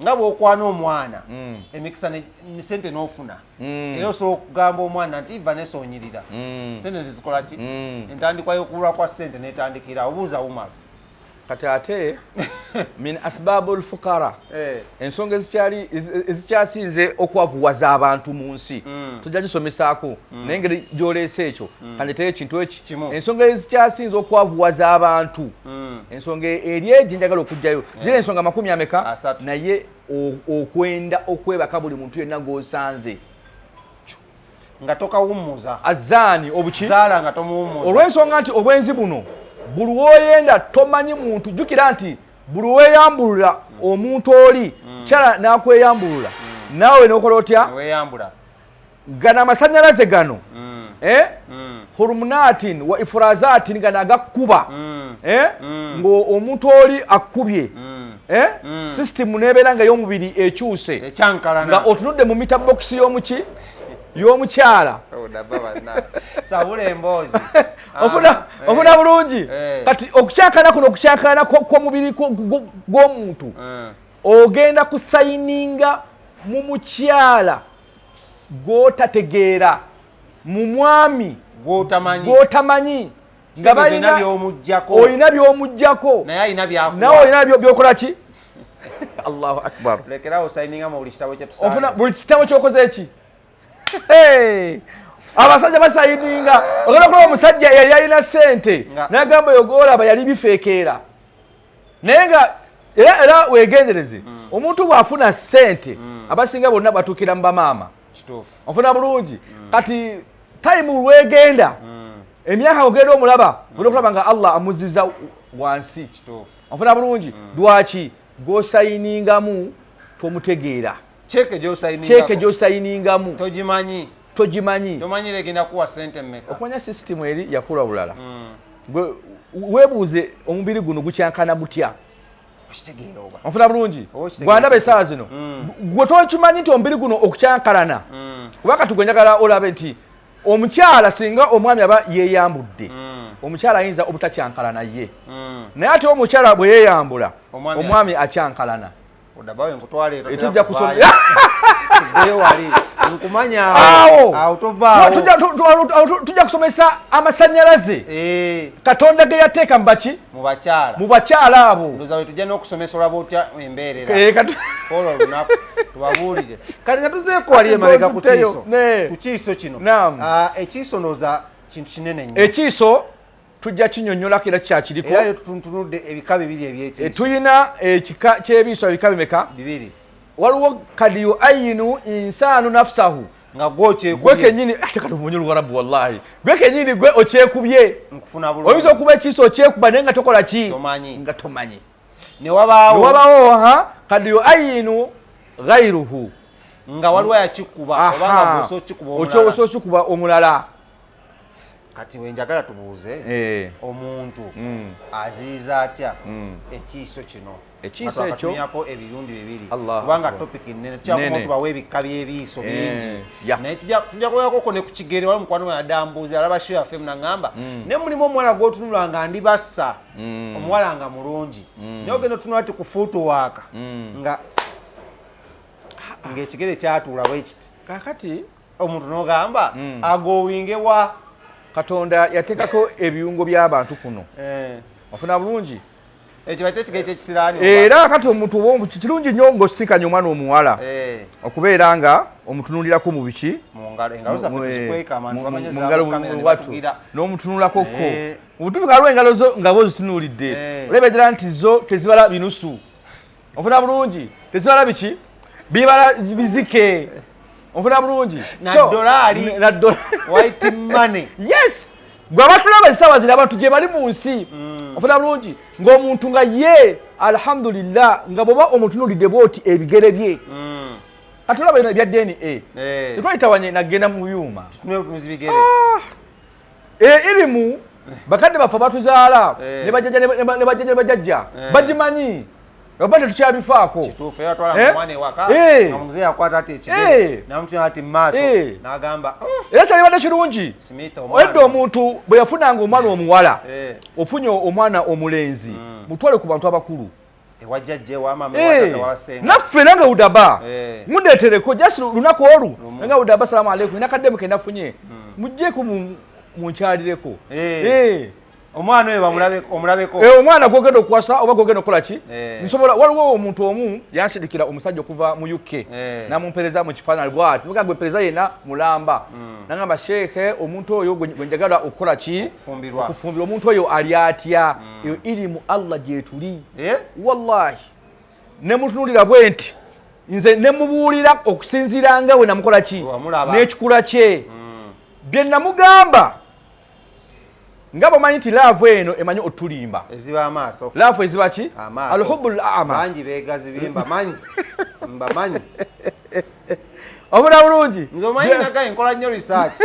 nga bw'okwana omwana emikisa ne sente n'ofuna. Era osobola okugamba omwana nti Vanessa onyirira, sente tezikola ki? Entandikwa y'okubulwa kwa sente netandikira obuuza Umar. Kati ate min asbaabu lfukara, ensonga ezikyasinze okwavuwaza abantu mu nsi, tujja gisomesaako, naye engeri gyoleese ekyo kandeteyo ekintu eki. Kimu. Ensonga ezikyasinze okwavuwaza abantu, ensonga eri egi njagala okugjayo, ziri ensonga makumi ameka? 30. Naye okwenda okwebaka buli muntu yenna gw'osanze nga tokawummuza, azaani obuki zaala nga tomuwummuza, olw'ensonga nti obwenzi buno buli woyenda tomanyi muntu. Jjukira nti buli weeyambulula omuntu oli kyala n'akweyambulula, naawe n'okola otya? Weeyambula. Gano amasanyalaze gano, hormunatin wa ifrazatin, gano agakkuba, ng'omuntu oli akkubye, system nebeera nga ey'omubiri ekyuse, ekyankalana, nga otunudde mu meter box y'omuki y'omukyala. Oh, daba banna. Sabula emboozi. Ofuna bulungi. Kati okukyankana kuno, okukyankana kw'omubiri gw'omuntu, ogenda kusayininga mu mukyala gw'otategeera, mu mwami gw'otamanyi, gw'otamanyi, nga nga balina by'omuggyako, olina by'omuggyako, naye alina byakuwa. Nawe olina byokola ki? Allahu akbar. Lekerawo sayininga mu buli kitabo kye tusanze. Ofuna buli kitabo kyokoze eki. Hey! Abasajja basayininga, ogenda kulaba omusajja yali alina sente nagamba oyo gwolaba yali bifeekeera, naye nga era wegendereze, omuntu bw'afuna sente abasinga bonna batuukira mu bamaama. Ofuna bulungi. Kati time lwegenda, emyaka ogenda omulaba, ogenda okulaba nga Allah amuziza wansi. Ofuna bulungi. Lwaki? Gwosayiningamu tomutegeera. Cheque gy'osayininga, Cheque gyosayiningamu togimanyi. Togimanyi. Tomanyi egenda kuwa sente mmeka. Okumanya sisitimu eri yakula bulala. Gwe weebuuze, omubiri guno gukyankana gutya? Okitegeera oba? Onfuna bulungi? Oba okitegeera. Gwandaba essaawa zino, gwe tokimanyi nti omubiri guno okukyankalana, kuba kati gwe njagala olabe nti omukyala singa omwami aba yeeyambudde, omukyala ayinza obutakyankalana ye, naye ate omukyala bwe yeeyambula, Omwami omwami akyankalana. Odabawe nkutwala ero. Tujja kusoma. Tuddeyo wali nkumanya. Awo. Awo tovaawo. Tujja kusomesa amasanyalaze Katonda ge yateeka mu baki? Mu bakyala. Mu bakyala abo. Ndowooza we tujja n'okusomesa olaba otya embeerera. Olwo olunaku tubabuulire. Kati nga tuzeeko wali emabega ku Tuteyo. kiiso, ku kiiso kino. Naam. Ah, ekiiso ndowooza kintu kinene nnyo. Ekiiso tujja kinyonnyolako era kyakiriko. Era yo tutunudde ebika bibiri eby'ekiiso. Tulina ekika ky'ebiiso ebika bimeka? Bibiri. Waliwo kad yuayinu insaanu nafsahu, nga gwe okyekubye. Gwe kenyini, ate kati omunye Oluwarabu, wallahi gwe kenyini gwe okyekubye. Nkufuna bulungi. Oyinza okuba ekiiso okyekuba naye nga tokola ki? Tomanyi. Nga tomanyi. Ne wabaawo, ne wabaawo ha kad yuayinu ghairuhu, nga waliwo yakikuba oba nga gwe osobola okikuba omulala. Osobola okikuba omulala. Kati wenjagala tubuuze, omuntu aziyiza atya ekiiso kino? Ekiiso ekyo Twakatunyako ebirungi bibiri, kubanga topic nnene, tukyakoma Nnene. tubawa ebika by'ebiiso bingi, naye tujja kubeerako ne ku kigere. Wali mukwano gwange adambuuzi alaba show yaffe, munaŋŋamba naye mulimu omuwala gw'otunula nga ndi bassa, omuwala nga mulungi, naye ogenda otunula ti ku footwork nga ng'ekigere kyatuula bwe kiti. Kakati Omuntu n'ogamba agowinge wa? Katonda yateekako ebiyungo by'abantu kuno. Ofuna bulungi? Ekyo baite ekigere kyekisiraani oba? Era kati omuntu oba kirungi nnyo ng'osinkanye omwana omuwala okubeera nga omutunulirako mu biki? Mu ngalo, engalo zaffe tuzikweka, abantu bamanye mu ngalo, za kamera ne mu watu. batugira. N'omutunulako ko. Obutuufu kaliwo engalo zo nga bwozitunuulidde, olaba ddala nti zo tezibala binusu. Ofuna bulungi? Tezibala biki, bibala bizike. Ofuna bulungi? Na So, dolari. Na dolari. White money. Yes, gwe abatulaba essaawa zino, abantu gye bali mu nsi, ofuna bulungi, ng'omuntu nga ye alhamdulillah, nga bw'oba omutunuulidde bwoti ebigere bye, kati olaba bino ebya DNA, tetwayitawanye nagenda mu byuma. Tutunule butunuzi bigere. Irimu bakadde baffe batuzaala ne bajjajja ne bajjajja ne bajjajja bagimanyi, oba tetukyabifaako. Kituufu, era twala omwana ewaka nga muzeeyi akwata ati ekigere, namutunula ati mu maaso, n'agamba, Era kyalibadde kirungi Smith, omwana. edda omuntu bwe yafunanga omwana omuwala, ofunye omwana omulenzi, mutwale ku bantu abakulu. Ewa jjajja, ewa maama, ewa taata, wa ssenga. Naffe nange udaba mundeetereko just lunaku olu, nga udaba, salamu aleikum, nakaddemu ke nafunye, mujjeeko munkyalireko. Omwana oyo omulabeko. Omwana gwogenda okuwasa oba gwogenda okukola ki? Nsobola, waliwo omuntu omu yansindikira omusajja okuva mu UK, namumpereza mu kifaananyi bwati, muga gwe mpereza yenna mulamba, nagamba, sheekhe, omuntu oyo gwe njagala okukola ki? Okufumbirwa. Okufumbirwa, omuntu oyo ali atya? Eyo irimu Allah gyetuli. Wallahi nemutunulira bwe nti nze nemubuulira okusinziira nga bwe namukola ki? Wamulaba. N'ekikula kye, bye namugamba, nga bwomanyi nti love eno emanyi otulimba. Eziba amaaso. Love eziba ki? Amaaso. Alhubbul ama. Bangi beegazibye, mbamanyi, mbamanyi. Obula bulungi. Nze omanyi nagaye nkola nnyo research.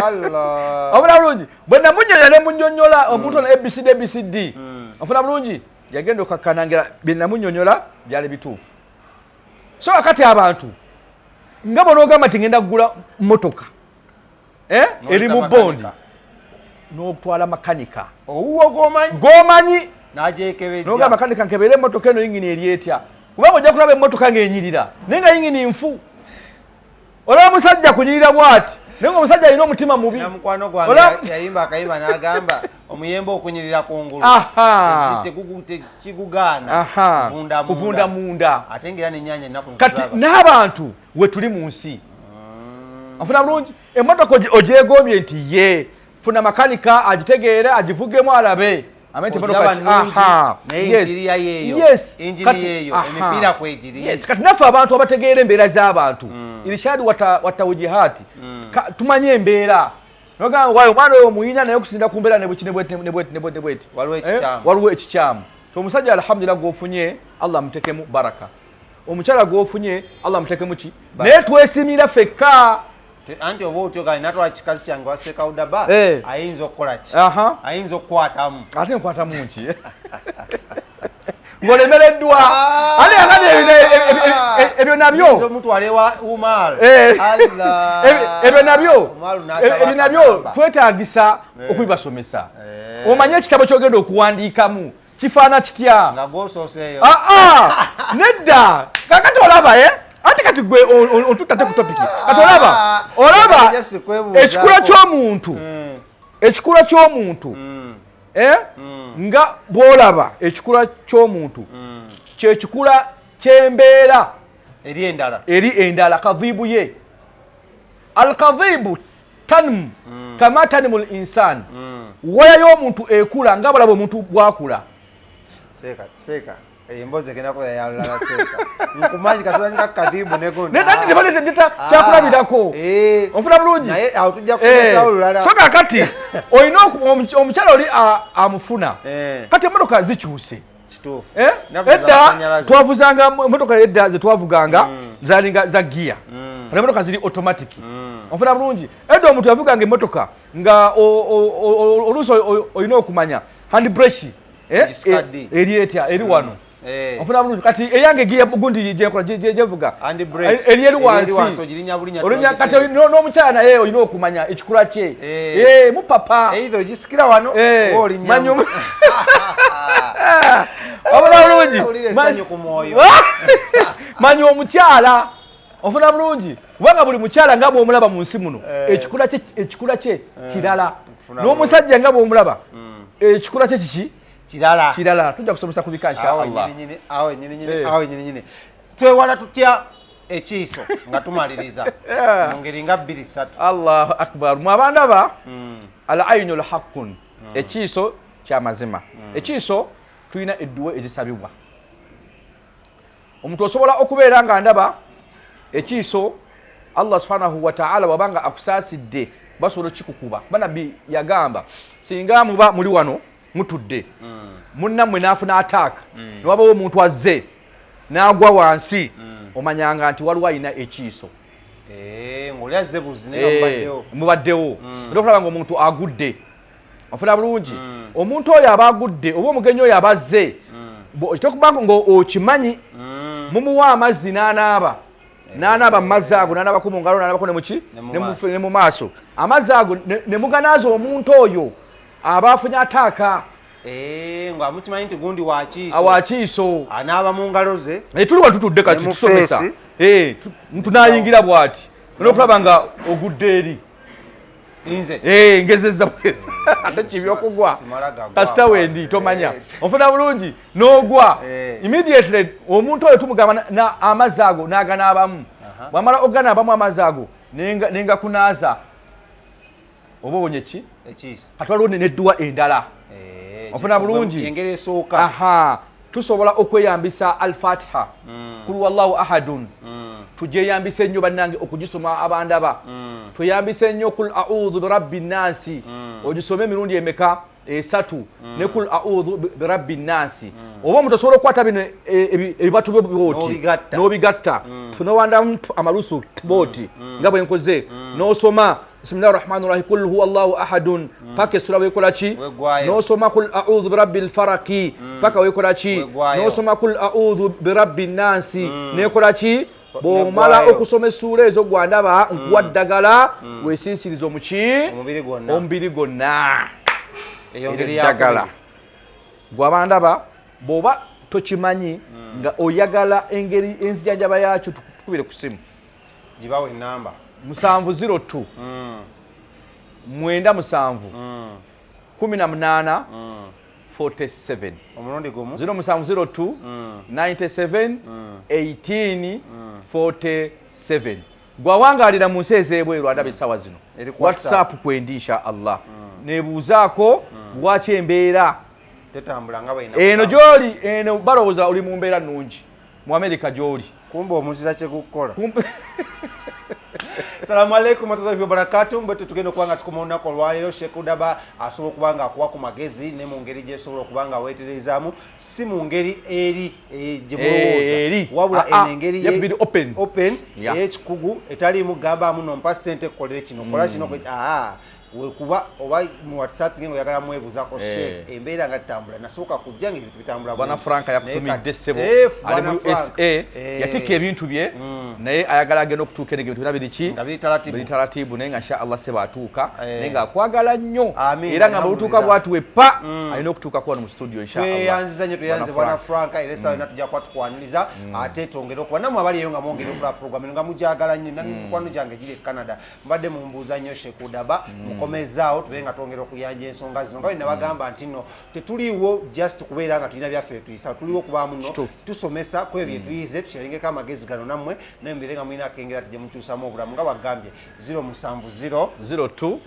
Allah. Obula bulungi, bwe namunyonyola ne munyonyola omuntu ono ABCD ABCD, ofuna bulungi, yagenda okakkanangira bye namunyonyola byali bituufu. So akati abantu nga bonoogamba nti ngenda kugula motoka, N'oleka eri mu makanika. bondi, n'otwala makanika. Owuwo gw'omanyi. Gw'omanyi. N'agyekebejja. N'ogamba makanika, nkebeera emmotoka eno yingini eri etya? Kubanga ojja kulaba emmotoka ng'enyirira naye nga yingini nfu. Olaba musajja kunyirira bw'ati naye nga omusajja alina omutima mubi. Na mukwano gwange yayimba akayimba n'agamba omuyembe okunyirira kungulu tekigugaana kuvunda munda. Kuvunda munda. Ate ng'era n'ennyaanya ennaku Kati nziraba. N'abantu we tuli mu nsi, afuna bulungi, emmotoka ogyegombye nti ye funa makanika agitegeere, agivugemu, alabe amenye nti Ogiraba emmotoka nnungi, naye interior yeeyo, engine yeeyo, emipiira kwegiri. Yes, kati naffe abantu abategeera embeera z'abantu, irishadi watawujihati, tumanye embeera. Nogamba waayo omwana oyo omuyina, naye okusinda ku mbeera nebweki nebweti nebweti nebweti nebweti. Waliwo ekikyamu. Waliwo ekikyamu. Ti omusajja alhamdulillah gwofunye, Allah amutekemu baraka, omukyala gwofunye, Allah amutekemu ki, naye twesimira ffekka. Anti oba otyo gali natwala kikazi kyange wasekawudaba, ayinza okukola ki? Ayinza okukwatamu. Ate nkwatamu nki ng'olemereddwa? Ate akati ebyo nabyo Ayinza omutwala ewa Umar. Allah. Ebyo nabyo Umar n'asaba ebyo nabyo akanamba. twetagisa okubibasomesa, omanye ekitabo kyogenda okuwandiikamu kifaana kitya. Nga gwosooseeyo. Aa, nedda, kakati olaba, ate kati gwe otuttate ku topic. Kati olaba, olaba Just kwebuuzaako. Ekikula ky'omuntu, ekikula ky'omuntu, nga bw'olaba ekikula ky'omuntu kyekikula ky'embeera eri endala. Eri endala, kadhibu ye alkadhibu tanmu kama tanmu l insan, waya y'omuntu ekula nga balaba omuntu bwakula. Seeka, seeka, emboozi egenda kubeera ya lulala. Seeka, nkumanyi kasobola kadhibu negundi. Neta kyakulabirako, onfuna bulungi? Naye awo tujja kusomesawo lulala. So kakati olina omukyala oli amufuna, kati emotoka zikyuse. Kituufu. Eh? Ennaku zino Edda amasannyalaze. twavuzanga emotoka, edda zetwavuganga zalinga za giya, kati emotoka ziri automatic. Onfuna bulungi? Edda omuntu yavuganga emotoka nga oluusi olina okumanya handbrake Egisikadde. eri etya, eri wano. Ofuna bulungi. Kati eyange giya gundi gyenkola gyevuga eri eri wansi, kati n'omukyala naye olina okumanya ekikula kye mupapa wano. Ofuna bulungi, manya omukyala. Ofuna bulungi, kubanga buli mukyala nga bw'omulaba mu nsi muno ekikula kye kirala, n'omusajja nga bw'omulaba ekikula kye kiki kirala kirala. Tujja kusomesa ku bika insha Allah. Awo nyini twewala tutya ekiiso nga tumaliriza mu ngeri nga 2 3? Allahu akbar. Mwabandaba al aynu al haqqun, ekiiso kyamazima. Ekiiso tulina edduwa ezisabibwa. Omuntu osobola okubeera nga ndaba ekiiso, Allah subhanahu wa ta'ala wabanga akusaasidde basobola okikukuba. Kuba Nabbi yagamba singa muba muli wano mutudde, munnammwe n'afuna attack, newabawo omuntu azze n'agwa wansi, omanyanga nti waliwo alina ekiiso. Ng'oli azze buzi naye mubaddewo. Era okulaba nga omuntu agudde, ofuna bulungi, omuntu oyo aba agudde oba omugenyi oyo aba azze, tokubanga ng'okimanyi, mumuwa amazzi n'anaaba, n'anaaba mu mazzi ago, n'anaabako mu ngalo, n'anaabako ne muki, ne mu maaso. Amazzi ago ne muganaaza omuntu oyo aba afunye attack. Nga mukimanyi nti gundi wakiiso, wakiiso, anaaba mu ngalo ze. Tuli wano tutudde kati tusomesa, tunayingira bw'ati olwokulaba nga ogudde eri. Nze ngezezza bugezi, ate kibi okugwa kasita wendi tomanya. Ofuna bulungi, n'ogwa immediately omuntu oyo tumugamba amazzi ago n'aganaabamu. Bwamala oganaabamu amazzi ago nenga kunaaza oba obonye ki kati waliwo nedduwa endala. Ofuna bulungi, engeri esooka. Aha, tusobola okweyambisa Alfatiha, kul wallahu ahadun. Tugyeyambise nnyo bannange okugisoma abandaba. Tweyambise nnyo kul audhu birabbi nnansi, ogisome emirundi emeka? 3. Ne kul audhu birabbi nnansi. Oba omuntu osobola okukwata bino ebibatu byo bwoti n'obigatta, nowandamu amalusu bwoti nga bwe nkoze, n'osoma bismillahi rahmani rahim, kul huwa allahu ahadun, paka essula wekola ki, n'osoma kul audhu birabbi lfaraki paka wekola ki, n'osoma kul audhu birabbi nnansi nekola ki. Bw'omala okusoma essuula ezo, gwandaba nkuwa ddagala weesiisiriza omuki omubiri gwonna. Eddagala gwabandaba bw'oba tokimanyi nga oyagala engeri enzijanjaba yakyo, tukubire ku simu. Gibawe enamba. 702 97 18 47. Omulundi gumu. 0702 97 18 47. Gwawangalira mu nsi ez'ebweru andaba essaawa zino, WhatsApp kwendi insha Allah. Nebuuzaako lwaki embeera eno gyoli eno balowooza oli mu mbeera nnungi mu Amerika gyoli. Kumbe omuzira kyekukukola. Salamu alaikum warahmatullahi wabarakatuh. Mbwe tugenda okuba nga tukoma olunaku olwaleero. Sheikh Daba asobola okuba nga akuwa ku magezi ne mu ngeri gyesobola okuba nga weeterezaamu, si mu ngeri eri gye mulowooza, wabula eno engeri open ey'ekikugu etaliimu gamba muno mpa ssente kukolere kino, kola kino. Wekuba oba mu WhatsApp nge oyagala mwebuuzako Sheikh, embeera nga tutambula nasooka kujja nga ebintu bitambula. Bwana Frank yakutumidde ssebo, ali mu USA, yatikka ebintu bye naye ayagala agenda okutuuka eno ebintu byonna biri ki, biri taratibu, naye nga insha Allah ssebo atuuka, naye nga akwagala nnyo era nga bwebutuuka bwati weppa alina okutuukako wano mu studio insha Allah. Tweyanziza nnyo, tweyanze Bwana Frank, era essaawa yonna tujja kuba tukwaniriza ate twongere okuba nammwe abali eyo nga mwongere okulaba program eno nga mugyagala nnyo. Mikwano gyange giri e Canada mbadde mumbuuza nnyo Sheikh Daba, mukomezaawo tubere nga twongera okuyanja ensonga zino nga bwe nabagamba nti nno tetuliiwo just kubeera nga tulina byaffe tuyisa, tuliwo okubaamu nno tusomesa ku ebyo byetuyize, tusharingeko amagezi gano nammwe, naye mubeere nga mulina akengera tujje mukyusamu obulamu. Nga bagambye 070 02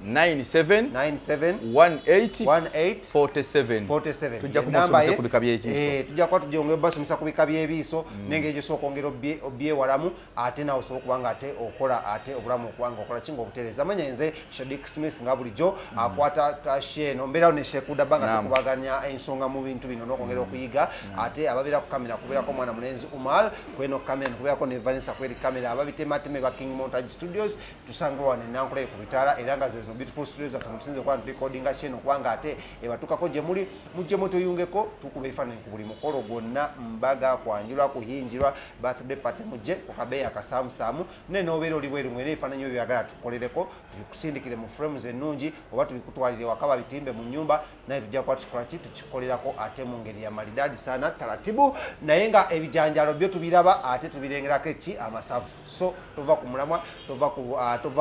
97 97 18 18 47. 47. Tujja kumusomesa ku bika by'ekiiso. Tujja kuba tujja basomesa ku bika by'ebiiso n'engeri gy'osobola okwongera obyewalamu, ate nawe osobola okuba nga ate okola ate obulamu okuba nga okola kinga obutereeza. Amanya nze Shadik Smith, nga bulijjo akwata kashi eno mbeerawo ne Sheikh Daba nga tukubaganya ensonga mu bintu bino n'okwongera okuyiga. Ate ababeera ku kamera kubeerako omwana mulenzi Umar kweno kamera, kubeerako ne Vanessa kweri kamera, ababitemateme ba King Montage Studios. Tusanga wano enankulayo ku bitaala. Kampala, era nga zezino beautiful studios zaffe mutusinze okuba nturecordinga channel, kubanga ate ebatukako gye muli. Mujje mutuyungeko, tukuba ebifaananyi ku buli mukolo gwonna, mbaga, kwanjulwa, kuyinjirwa, birthday party. Mujje ku kabeeyi akasaamusaamu, naye n'obeera oli bweru mwena ebifaananyi ebyo byagala tukolereko, tubikusindikire mu frames ennungi oba tubikutwalire waka babitimbe mu nyumba. Naye tujja kuba tukikola ki, tukikolerako ate mu ngeri ya malidaadi sana taratibu, naye nga ebijanjalo byo tubiraba ate tubirengerako eki amasavu. So tova ku mulamwa, tova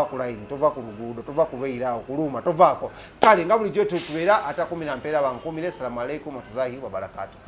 ku line, tova ku luguudo, tova ku lweiraawo kuluuma, tovaako. Kale nga bulijjo tubeera atakumira mpeera bankumire. Assalamu alaikum warahmatullahi wabarakatuh.